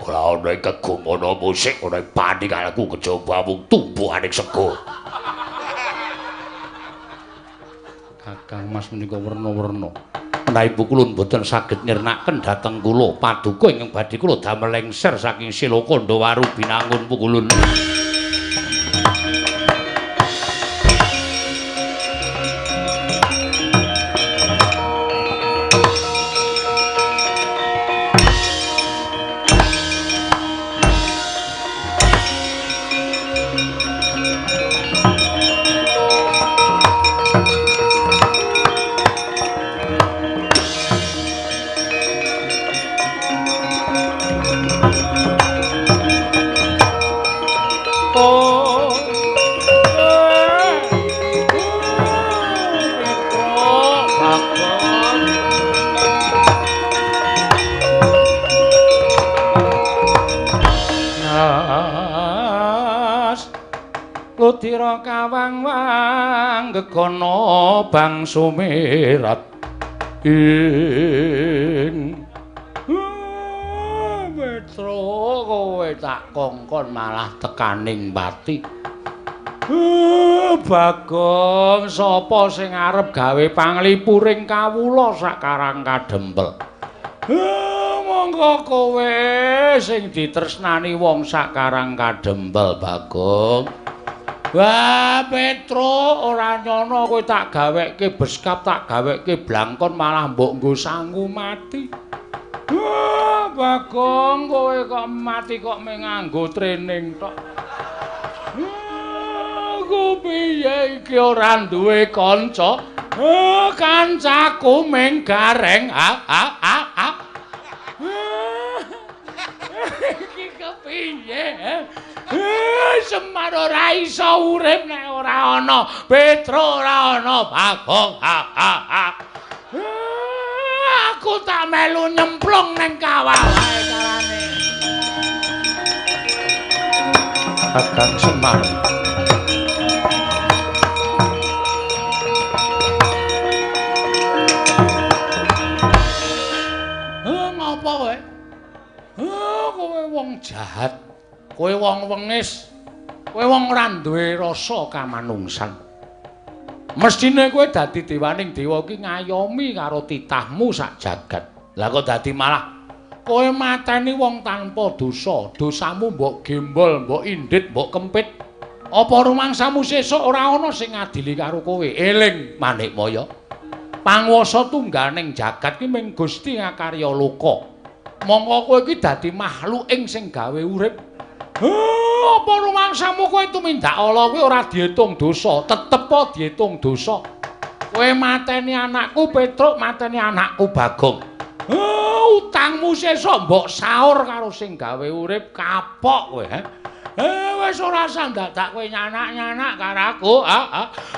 Ora ana kegum ana musik, ora panik aku kejaba mung tumpukaning sego. Kakang Mas menika werna-werna. Menawi Pukulun boten saged nyirnaken dhateng kula paduka ingkang badhe kula damel lengser saking Sela Kandhawaru Binangun Pukulun. Ludira kawang-wang gegono bang sumirat ing Petro kowe tak kongkon malah tekaning pati. Bagong sapa sing arep gawe panglipuring kawula sak Karang Kadempel? Monggo kowe sing ditresnani wong sak Karang Kadempel, Bagong. Wah, Petro ora nyono kowe tak gaweke beskap, tak gaweke blangkon malah mbok nggo sangu mati. Wah, Bagong kowe kok mati kok mung nganggo training tok. Aku piye iki ora duwe kanca? Kancaku mung gareng. Ha ha ha ha. Iki kepiye? Semar ora iso urip nek ora ana Petro, ora ana Bagong. Ha ha ha. Aku tak melu nyemplung ning kawah wae carane. Kakang Semar. Ngopo kowe? Kowe wong jahat. Kowe wong wengis, kowe wong ora duwe rasa kamanungsan. Mestine kowe dadi dewaning dewa iki ngayomi karo titahmu sak jagat. Lah kok dadi malah kowe mateni wong tanpa dosa, dosamu mbok gembol, mbok indit, mbok kempit. Apa rumangsamu sesuk ora ana sing ngadili karo kowe? Eling Manikmaya. Panguwasa tungganing jagat ki mung Gusti ngakarya loka. Mongko kowe iki dadi makhluk ing sing gawe urip. Apa rumangsamu kowe tumindak ala kuwi ora diitung dosa, tetep diitung dosa. Kowe mateni anakku Petruk, mateni anakku Bagong. Utangmu sesuk mbok saur karo sing gawe urip, kapok kowe, he. Wis ora usah dadak kowe nyanak-nyanak karo aku.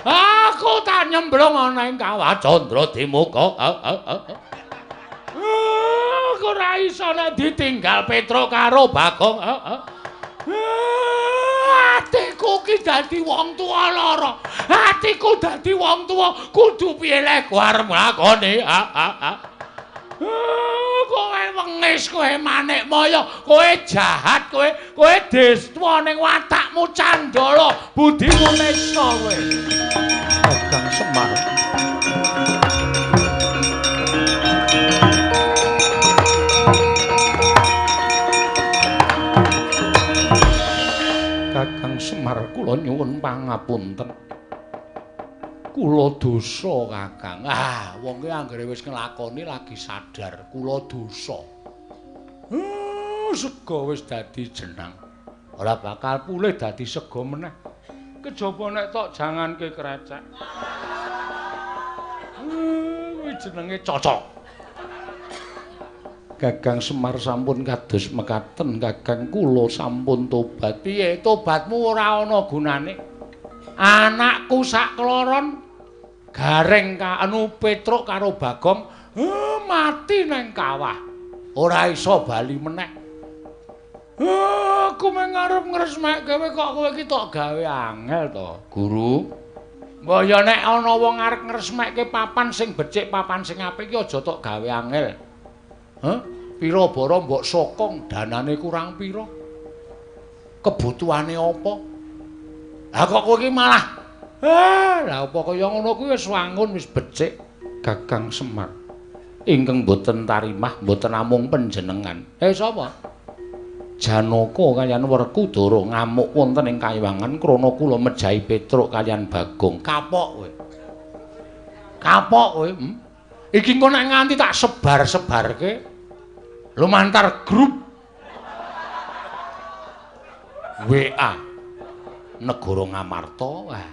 Aku tak nyemplung ana ing kawah Candra Dimuka. Aku ora iso nek ditinggal Petruk karo Bagong. Atiku ki dadi wong tuwa lara. Atiku dadi wong tuwa kudu piye lek arep nglakoni. Kowe wengis, kowe Manikmaya, kowe jahat, kowe kowe destwa ning watakmu candala, budimu nesa kowe. Kakang Semar. Kakang Semar kula nyuwun pangapunten. Kula dosa, Kakang. Ah, wong ki anggere wis nglakoni lagi sadar kula dosa. Sega wis dadi jenang. Ora bakal pulih dadi sega meneh. Kejaba nek tok janganke krecek. Kuwi jenenge cocok. Kakang Semar sampun kados mekaten, Kakang kula sampun tobat. Piye tobatmu ora ana gunane? Anakku sak kloron gareng anu Petruk karo Bagong mati nang kawah. Ora iso bali meneh. Aku mung arep ngresmekke kowe kok kowe iki tok gawe angel to, Guru. Mbok ya nek ana wong arep ngresmekke papan sing becik, papan sing apik iki aja tok gawe angel. Hah? Pira bara mbok sokong, danane kurang pira? Kebutuhane apa? Lah kok kowe iki malah lah apa kaya ngono kuwi wis wangun wis becik, Kakang Semar. Ingkang boten tarimah boten namung panjenengan. Sapa? Janaka kaliyan Werkudara ngamuk wonten ing kayangan krana kula mejahi Petruk kaliyan Bagong. Kapok kowe. Kapok kowe. Iki engko nek nganti tak sebar-sebarke lumantar grup WA negara Ngamarta. Wah.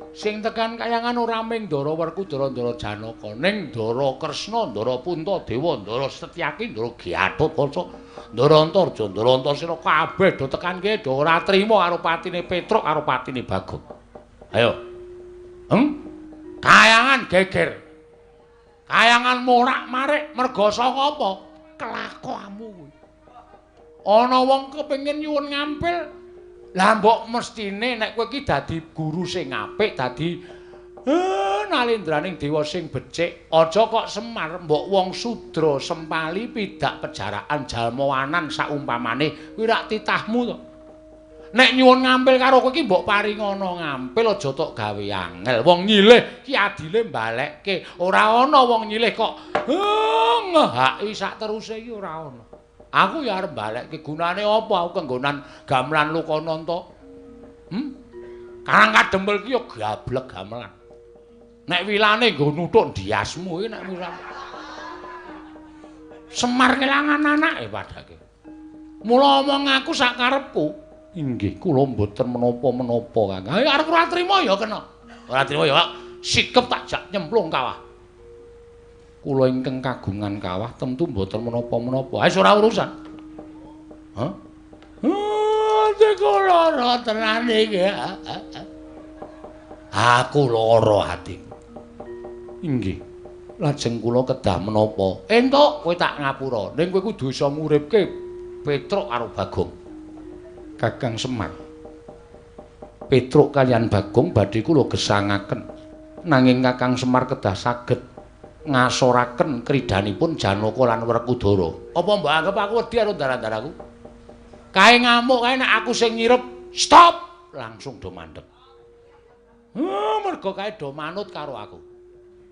Sing tekan kayangan ora mung Ndara Werkudara, Ndara Janaka, ning Ndara Kresna, Ndara Puntadewa, Ndara Setyaki, Ndara Gatotkaca, Ndara Antarja, Ndara Antasena kabeh do tekan kene do ora trima karo patine Petruk karo patine Bagong. Ayo. Kayangan geger. Kayangan morak-marik merga saka apa? Kelakuanmu kuwi. Ana wong kepengin nyuwun ngampil. Lah mbok mestine nek kowe iki dadi guru sing apik, dadi nalendraning dewa sing becik, aja kok Semar mbok wong sudra sempali pidak pejaraan jalmawanan saumpamane kuwi rak titahmu to. Nek nyuwun ngampil karo kowe iki mbok paringana ngampil aja tok gawe angel. Wong nyilih ki adile mbalekke. Ora ana wong nyilih kok ngehaki sak teruse iki ora ana. Aku ya arep balekke gunane apa aku kenggonan gamelan Lokananta. Karang Kadempel ki ya gablek gamelan. Nek wilane nggo nuthuk ndiasmu iki nek wilane. Semar kelangan anake padake. Mula omong aku sak karepku. Inggih kula mboten menapa-menapa Kang. Ayo arep ora trima ya kena. Ora trima ya sikep tak jak nyemplung kawah. Kula ingkang kagungan kawah tentu mboten menapa-menapa. Wis ora urusan. Hah? Atiku lara tenan iki. Aku lara ati. Inggih. Lajeng kula kedah menapa? Entuk kowe tak ngapura. Ning kowe kudu iso nguripke Petruk karo Bagong. Kakang Semar. Petruk kaliyan Bagong badhe kula gesangaken. Nanging Kakang Semar kedah saged ngasoraken kridanipun Janaka lan Werkudara. Apa mbok anggap aku wedi karo ndara-ndaraku? Kae ngamuk kae nek aku sing nyirep, stop, langsung do mandeg. Mergo kae do manut karo aku.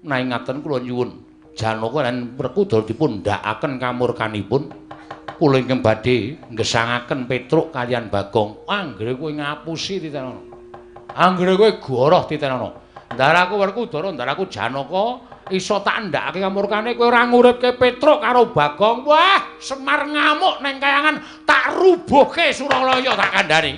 Nanging ngaten kula nyuwun Janaka lan Werkudara dipun ndhakaken kamurkanipun. Kula ingkang badhe nggesangaken Petruk kaliyan Bagong. Anggere kowe ngapusi titenono. Anggere kowe goroh titenono. Ndaraku Werkudara, ndaraku Janaka iso tak ndhakake kamurkane kowe ora nguripke Petruk karo Bagong. Wah, Semar ngamuk neng kayangan tak rubuhke Suralaya tak kandhani.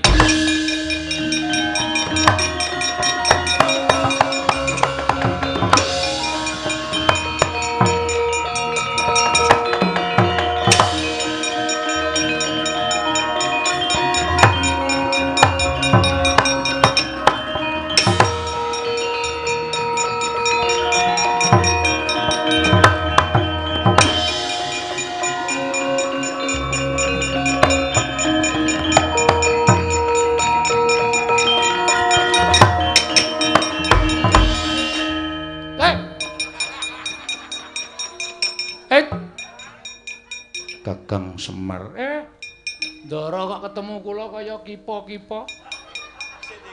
Kakang Semar. Ndara kok ketemu kula kaya kipa-kipa.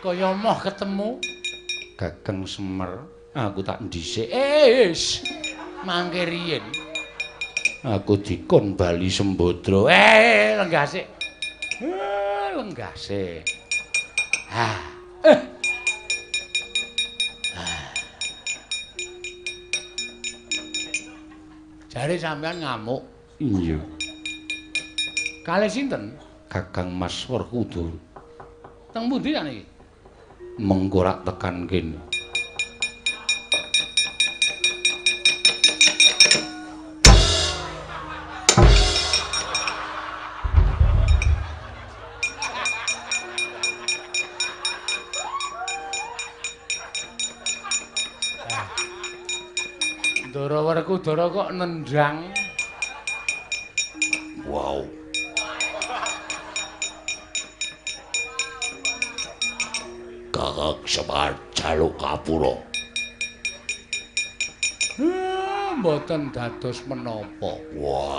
Kaya moh ketemu Kakang Semar. Aku tak ndhisik. Wis mangke riyin. Aku dikon bali Sembadra. Lenggah sik. Lenggah sik. Jare sampean ngamuk. Iya. Kalih sinten? Kakang Mas Werkudara. Teng pundi sakniki? Mengko rak tekan kene. Ndara Werkudara kok nendang. Wow. Kakang Semar jaluk kapura. Mboten dados menapa. Wah.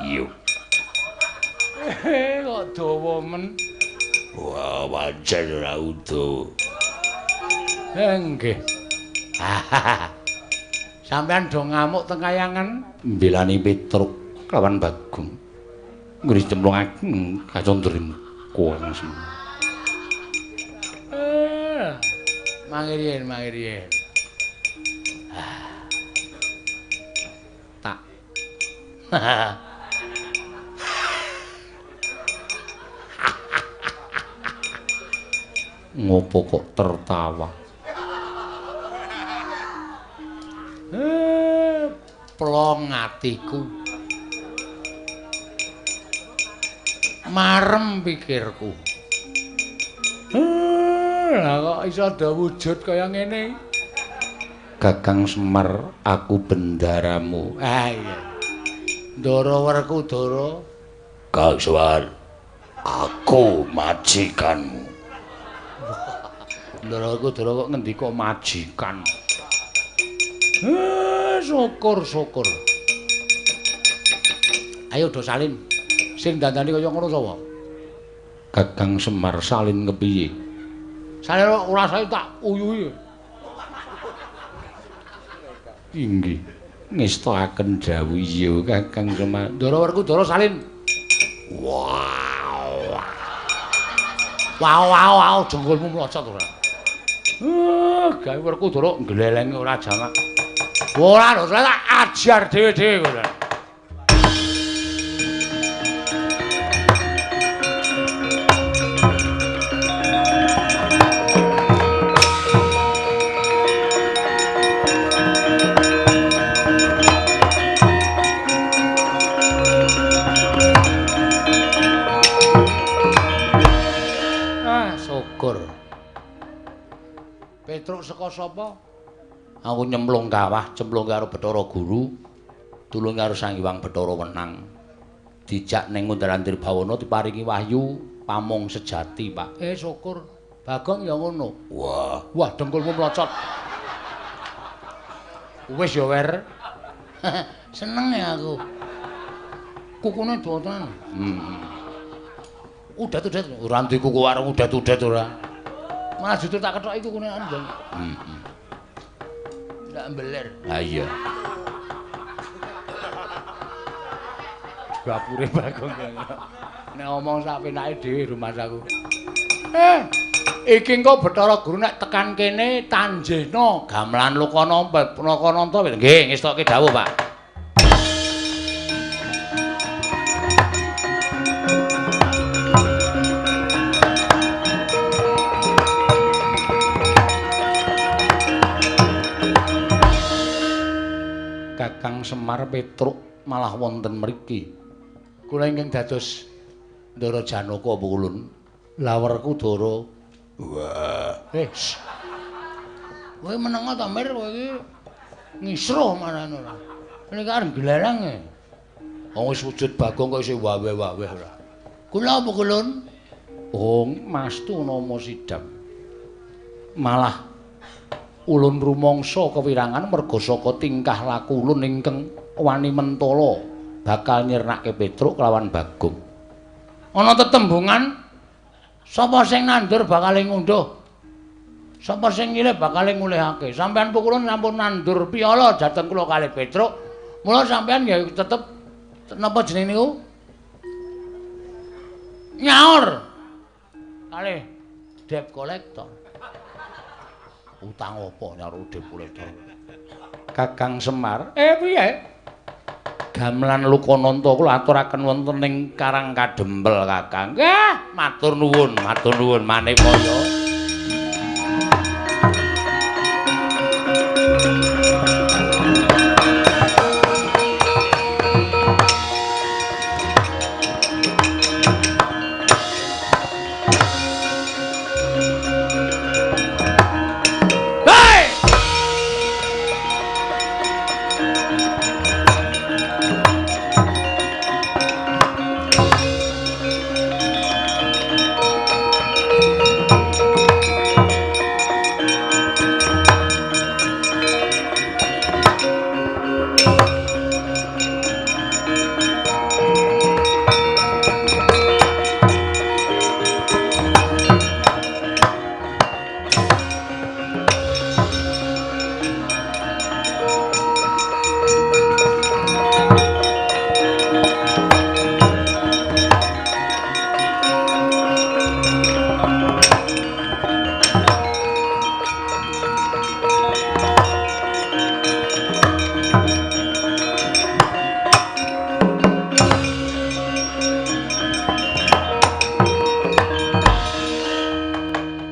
Iya. Kok dawa men. Wah, pancen ora utuh. Nggih. Sampeyan do ngamuk teng kayangan mbelani Petruk kelawan Bagong. Ngris cemplungaken kacandrimuka langsung. Mangiriyen, mangiriyen. Tak. Ngopo kok tertawa? Plong atiku. Marem pikirku. Lah kok iso ada wujud kaya ngene? Kakang Semar, aku bendaramu. Ah iya. Ndara Werkudara. Kang Semar, aku majikanmu. Ndara Werkudara kok ngendika majikan. Syukur syukur. Ayo do salin. Sing dandani kaya ngono sapa? Kakang Semar salin kepiye? Salin ora saya tak uyuhi. Inggih. Ngestakaken dawuh iya Kakang Semar. Ndara Werkudara salin. Wow. Wow wow wow jengkolmu mlocot ora. Gawe Werkudara nglelenge ora jamak. Ora lho, tak ajar dhewe-dhewe kowe. Ah, syukur. Petruk saka sapa? Aku nyemplung kawah, cemplung karo Bathara Guru, tulung karo Sang Hyang Bathara Wenang. Dijak ning Ngundaran Tirbawana diparingi wahyu pamong sejati, Pak. Syukur. Bagong ya ngono. Wah, wah dengkulmu mlocot. Wis ya, Wer. Seneng ya aku. Kukune dawa tenan. Udat-udat ora ndi kuku warung udat-udat ora. Malah justru tak kethoki kukune anu. Ndak mbeler. Ha iya. Gapure Bagong. Nek omong sak penake dhewe rumangsaku. Iki engko Bathara Guru nek tekan kene tanjehna gamelan Lokananta, Lokananta nggih ngestokke dawuh, Pak. Kakang Semar Petruk malah wonten mriki. Kula ingkang dados Ndara Janaka apa ulun? Lah Werkudara. Wah. Kowe menengo ta Mir kowe iki ngisruh marane ora. Niki arep glelang e. Wong wis wujud Bagong kok isih wawe-wawe ora. Kula apa kulun? Oh, Mas tu nama sidam. Malah ulun rumangsa kewirangan merga saka tingkah laku ulun ingkang wani mentala bakal nyirnake Petruk kelawan Bagong. Ana tetembungan sapa sing nandur bakal ngunduh. Sapa sing nyilih bakal ngulihake. Sampeyan pukulun sampun nandur piala dhateng kula kalih Petruk. Mula sampeyan ya tetep napa jenenge niku? Nyaur. Kalih debt collector. Utang apa nyaur debt collector? Kakang Semar, piye? Gamelan Lokananta kula aturaken wonten ing Karang Kadempel, Kakang. Nggih, matur nuwun maneka. Hey!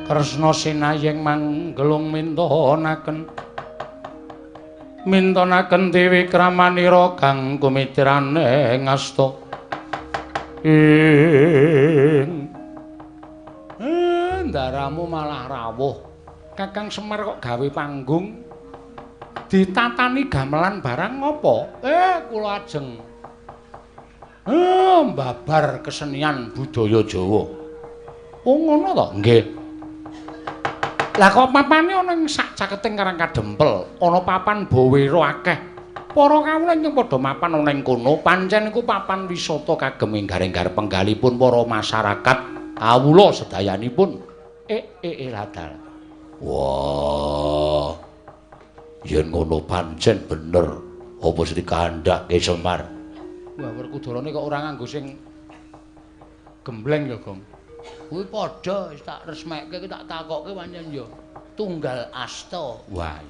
Kresna sinayeng manggelung mintonaken mintonaken Dewi Kramanira kang kumitirane ngasta ing ndaramu malah rawuh. Kakang Semar kok gawe panggung ditatani gamelan barang ngopo? Kula ajeng mbabar kesenian budaya Jawa. Oh ngono to? Nggih. Lah kok papane ana ing sak caketing Karang Kadempel, ana papan bawera akeh. Para kawula ingkang padha mapan ana ing kono, pancen iku papan wisata kagem enggar-enggar penggalipun para masyarakat kawula sedayanipun. Ladal. Wah. Yen ngono pancen bener apa sing dikandhake Semar. Wah, Werkudarane kok ora nganggo sing gembleng ya, Gong. Kuwi padha wis tak resmekke iki tak takokke pancen ya tunggal asta. Wah.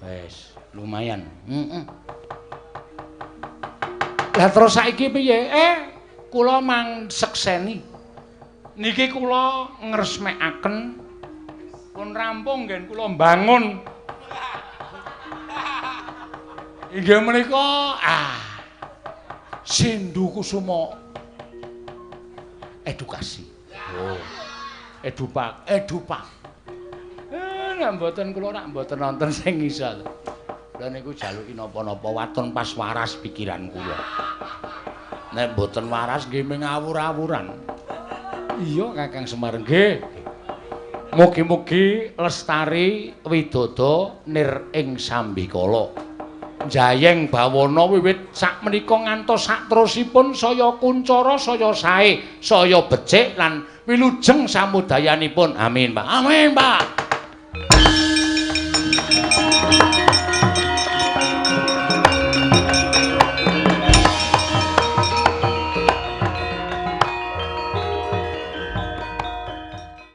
Wis, lumayan. Heeh. Lah terus saiki piye? Kula mang sekseni. Niki kula ngresmekaken pun rampung nggen kula mbangun. Inggih menika Sindu Kusuma edukasi. Oh. Edupak, edupak. Nek mboten kula nak mboten nonton sing iso. Lha niku jaluki napa-napa waton pas waras pikiran kula. Nek mboten waras nggih mung ngawur-awuran. Iya Kakang Semar nggih. Mugi-mugi lestari widodo nir ing sambikala. Jayeng bawana wiwit sakmenika ngantos sakterusipun saya kuncara saya sae, saya becik lan wilujeng samudayanipun. Amin, Pak. Amin, Pak.